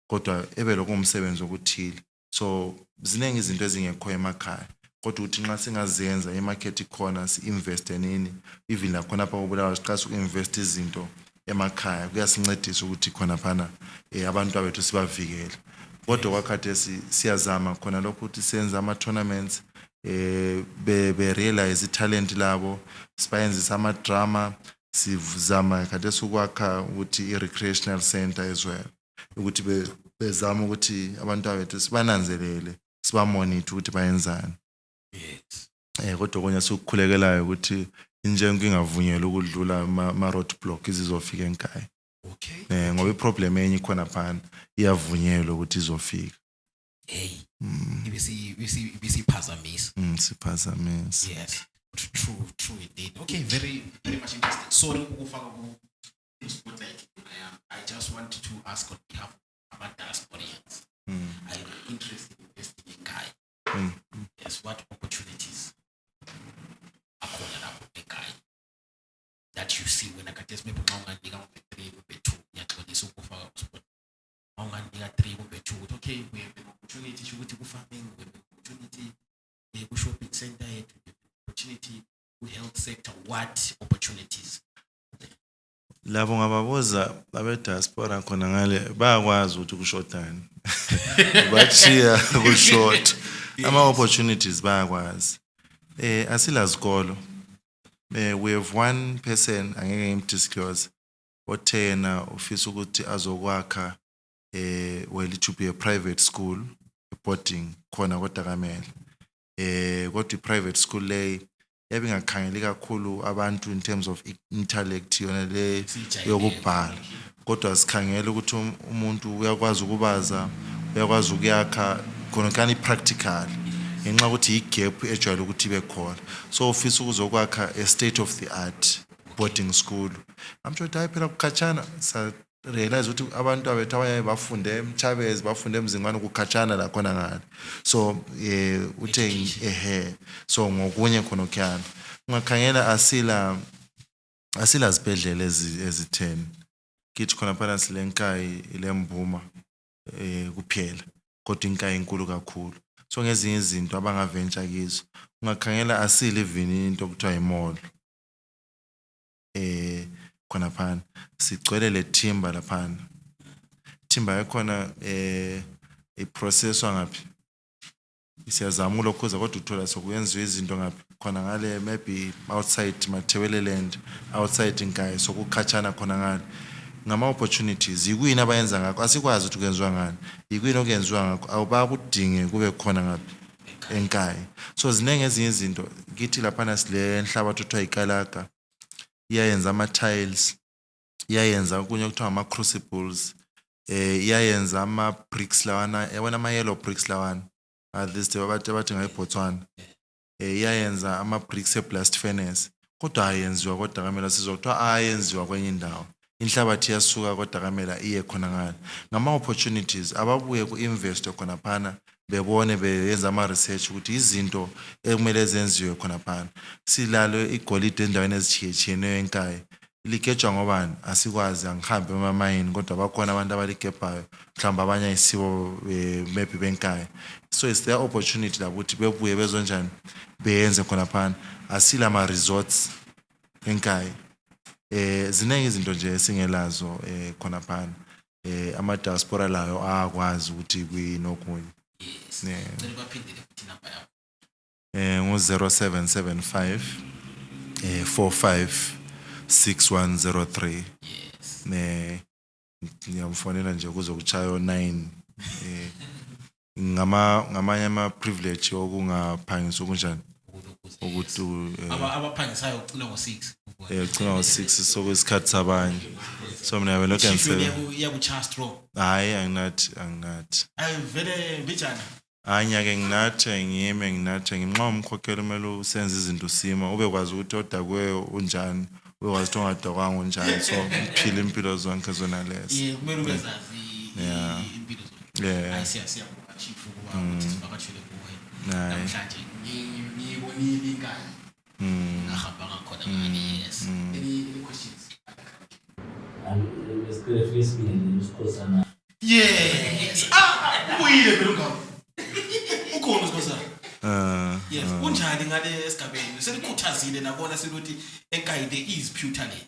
kodwa ebe lokungumsebenzi okuthile so ziningi izinto ezingekho emakhaya kodwa uthi nxa singazenza emarket ikhona si-invest nini even la khona apha kubulawa siqasa uku-invest izinto emakhaya kuyasincedisa ukuthi khona phana abantu abethu sibavikele kodwa kwakhathesi siyazama khona lokho ukuthi senze ama-tournaments be-realize i-talent labo sibayenzisa ama-drama sizama khathesi ukwakha ukuthi i-recreational center as well ukuthi bezama ukuthi abantu abethu sibananzelele sibamonithe ukuthi bayenzani kodwa konye sikukhulekelayo ukuthi injengo ingavunyelwa ukudlula ama-road block izizofika enkaya ngoba iproblem enye ikhona phana iyavunyelwa ukuthi izofika ibisiphazamisa siphazamisa yes true indeed okay very much interesting sorry ukufaka ku spotlight I just want to ask on behalf of our diasporians I'm interested in investing in Kaya yes what opportunities are there that you see when I can just maybe maybe 3 maybe 2 yaxolisa ukufaka ku spot ongandika 3 maybe 2 okay we have an opportunity ukuthi ku farming we have an opportunity ku shopping center yethu opportunity ku health sector what opportunities labo ngababuza abe diaspora khona ngale bayakwazi ukuthi kushotani bachiya kushort ama opportunities bayakwazi asilazikolo we have one person angeke ngimdisclose othena ofisa ukuthi azokwakha well it to be a private school a boarding khona koDakamele kodwa i-private school le ebingakhangeli kakhulu abantu in terms of intellect yona le yokubhala kodwa sikhangela ukuthi umuntu uyakwazi ukubaza uyakwazi ukuyakha khona kani practical ngenxa ukuthi igap ejwayele ukuthi ibe khona so ofisa ukuzokwakha a state of the art boarding school amsho ukuthi phela kukhatshana sa realize ukuthi abantu abethu abaye bafunde eMchabezi bafunde eMzingwane kukhatshana la khona ngale so uthe so ngokunye khona okhana ungakhangela asila zibhedlela ezi10 kithi khona phana silenkayi ilemvuma kuphela kodwa inkayi enkulu kakhulu so ngezinye izinto abangaventure kizo ungakhangela asile even into okuthiwa imall khona phana sigcwele le timber laphana timber yakhona iprocesswa ngaphi siyazama ulokhuza kodwa uthola sokuyenziwa izinto ngaphi khona ngale maybe outside Mathebeleland outside inkayi sokukhatshana khona ngale ngama opportunities yikuyini abayenza ngakho asikwazi ukuthi kwenziwa ngani yikuyini okuyenziwa ngakho awubakudinge kube khona ngaphi enkayi so zinenge ezinye izinto kithi laphana sile nhlabathi uthiwa ikalaka iyayenza ama-tiles iyayenza okunye okuthiwa ama-crucibles iyayenza ama-bricks lawana yabona ama-yellow bricks lawana this abathi ngayiBotswana iyayenza ama-bricks e-blast furnace kodwa ayenziwa koDakamele sizokuthiwa ayenziwa kwenye indawo inhlabathi yasuka koDakamele iye khona ngale ngama opportunities ababuye ku-invest khona phana bebone beyenza ama-research ukuthi izinto ekumele zenziwe khona phana silalo igolide endaweni ezitshiyetshiyeneyo enkayi ligejwa ngobani asikwazi angihambe emamayini kodwa bakhona abantu abaligebhayo mhlawumbe abanye ayisibo maybe benkayi so it's their opportunity la ukuthi bebuye bezonjani beyenze khona phana asila ama-resorts enkayi ziningi izinto nje singelazo khona phana ama-diaspora layo akwazi ukuthi kuyinokunye ngo-0775 45 6103 ngiyamfonela nje kuzokuchaya 9 ngamanye ama privilege okungaphangisa okunjani ukuthi abaphangisayo ucina ngo6 ugcina ngo6 sokwesikhathi sabanye so mina vele lokho iyakuchastro hayi anginathi vele bijana anyake nginathe ngimnqa umkhokheli kumele usenze izinto sima ube kwazi ukuthi odakwe unjani ube kwazi ukuthi ongadokanga unjani so uphila impilo zonke zona lezi kumele ubezazi impilo zonke ayisiyabuka chief ukuba ukuthi sivakashele kuwe namhlanje ngibonile ingane ngahamba ngakhona ngani yes any questions yes uyile phela ukhona uSkhosana yes unjani ngale esigabeni selikhuthazile nabona siluthi enkaya there is pure talent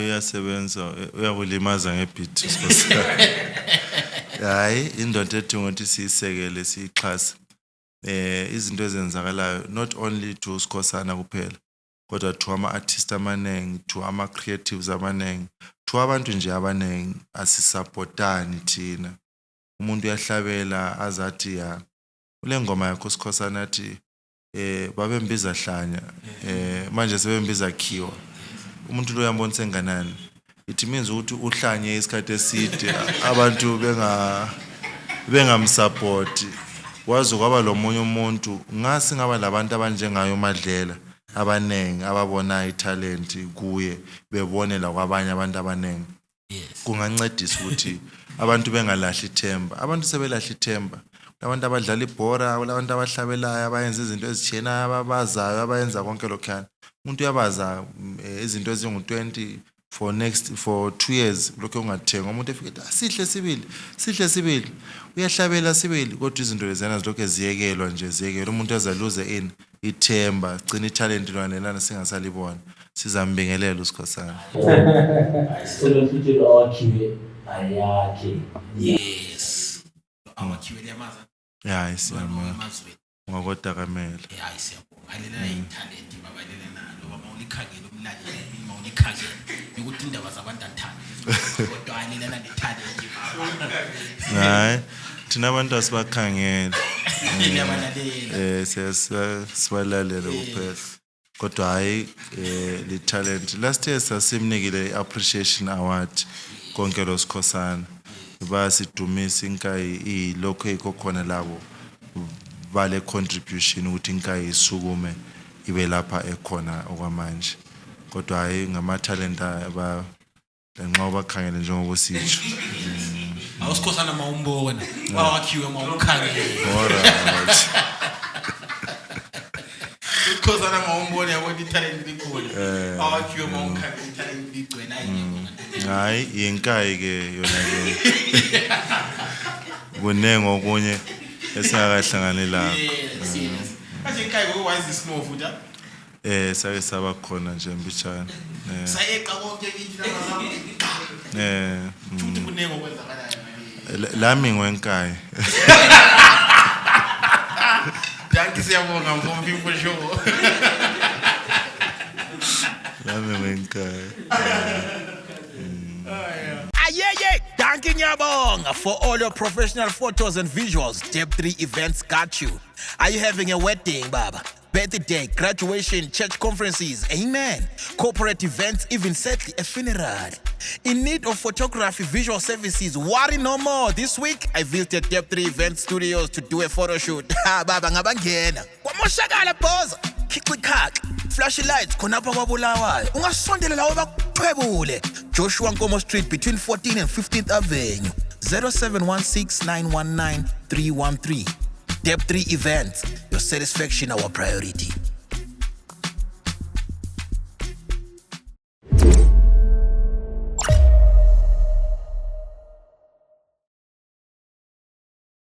uyasebenza uyakulimaza ngebeat uSkhosana hayi indoda ethi ngokuthi siyisekele siyixhasa izinto ezenzakalayo not only to uSkhosana kuphela kodwa to ama artists amanengi to ama creatives amanengi to abantu nje abanengi asisupportani thina umuntu uyahlabela azathi ya ule ngoma yakho uSkhosana athi babembiza hlanya manje sebembiza khiwa umuntu lo uyambona senganani it means ukuthi uhlanye isikhathi eside abantu bengamsupport wazi kwaba lo munye umuntu ngasi ngaba labantu abanjengayo Madlela abanengi ababona italent kuye bebone la kwabanye abantu abanengi kungancedisa ukuthi abantu bengalahli ithemba abantu sebelahla ithemba abantu abadlala ibhora abantu abahlabelayo abayenza izinto ezithena ababazayo abayenza konke lokhana umuntu uyabaza izinto ezingu20 for 2 years lokho ungathenga umuntu efika sihle sibili uyahlabela sibili kodwa izinto lezana zilokho eziyekelwa nje ziyekela umuntu azaluze ithemba gcina italent lwana singasalibona sizambingelela uSkhosana ayisebenzile awakhiwe ayakhe yes awakhiwe liyamaza ya isiyama ngokodakamela ya siyabonga halela italent babalela nalo bamawulikhangela umlaleli mawulikhangela ukuthi indaba zabantu athanda kodwa halela netalent hayi thina abantu asibakhangela siyasibalalele kuphela kodwa hayi le talent last year sasimnikile appreciation award konke lo Skhosana basidumisa inkayi ilokho ekokhona labo vale contribution ukuthi inkayi isukume ibe lapha ekhona okwamanje kodwa hayi ngama talent aba lenxa bakhangela njengoba sitsho awuSkhosana mawumbona awakhiwe mawukhangela alright uSkhosana mawumbona yabona italent likhona awakhiwe mawukhangela italent ligcwele ayingekho hayi yinkayi ke yona ke kunengo okunye esingakahlanganelanga manje inkayi ngokwazi isimo futhi sake saba khona nje mbijana sayeqa konke kithi labazama futhi kunengo kwenzakalayo lami ngwenkayi danke siyabonga mfumbi for sure lami ngwenkayi Yeah. Thanking Nyabong for all your professional photos and visuals. Deb3 Events got you. Are you having a wedding, Baba? Birthday, graduation, church conferences, amen. Corporate events, even sadly a funeral. In need of photography, visual services, worry no more. This week, I visited Deb3 Event Studios to do a photo shoot. Baba ngabangena. Kwamoshakala pose. Kikwikak. Flashy lights, konapa wabulawayo. Ungasondela lawo bakuthwebule. Joshua Nkomo Street between 14th and 15th Avenue. 0716-919-313. Deb3 Events. Your satisfaction our priority.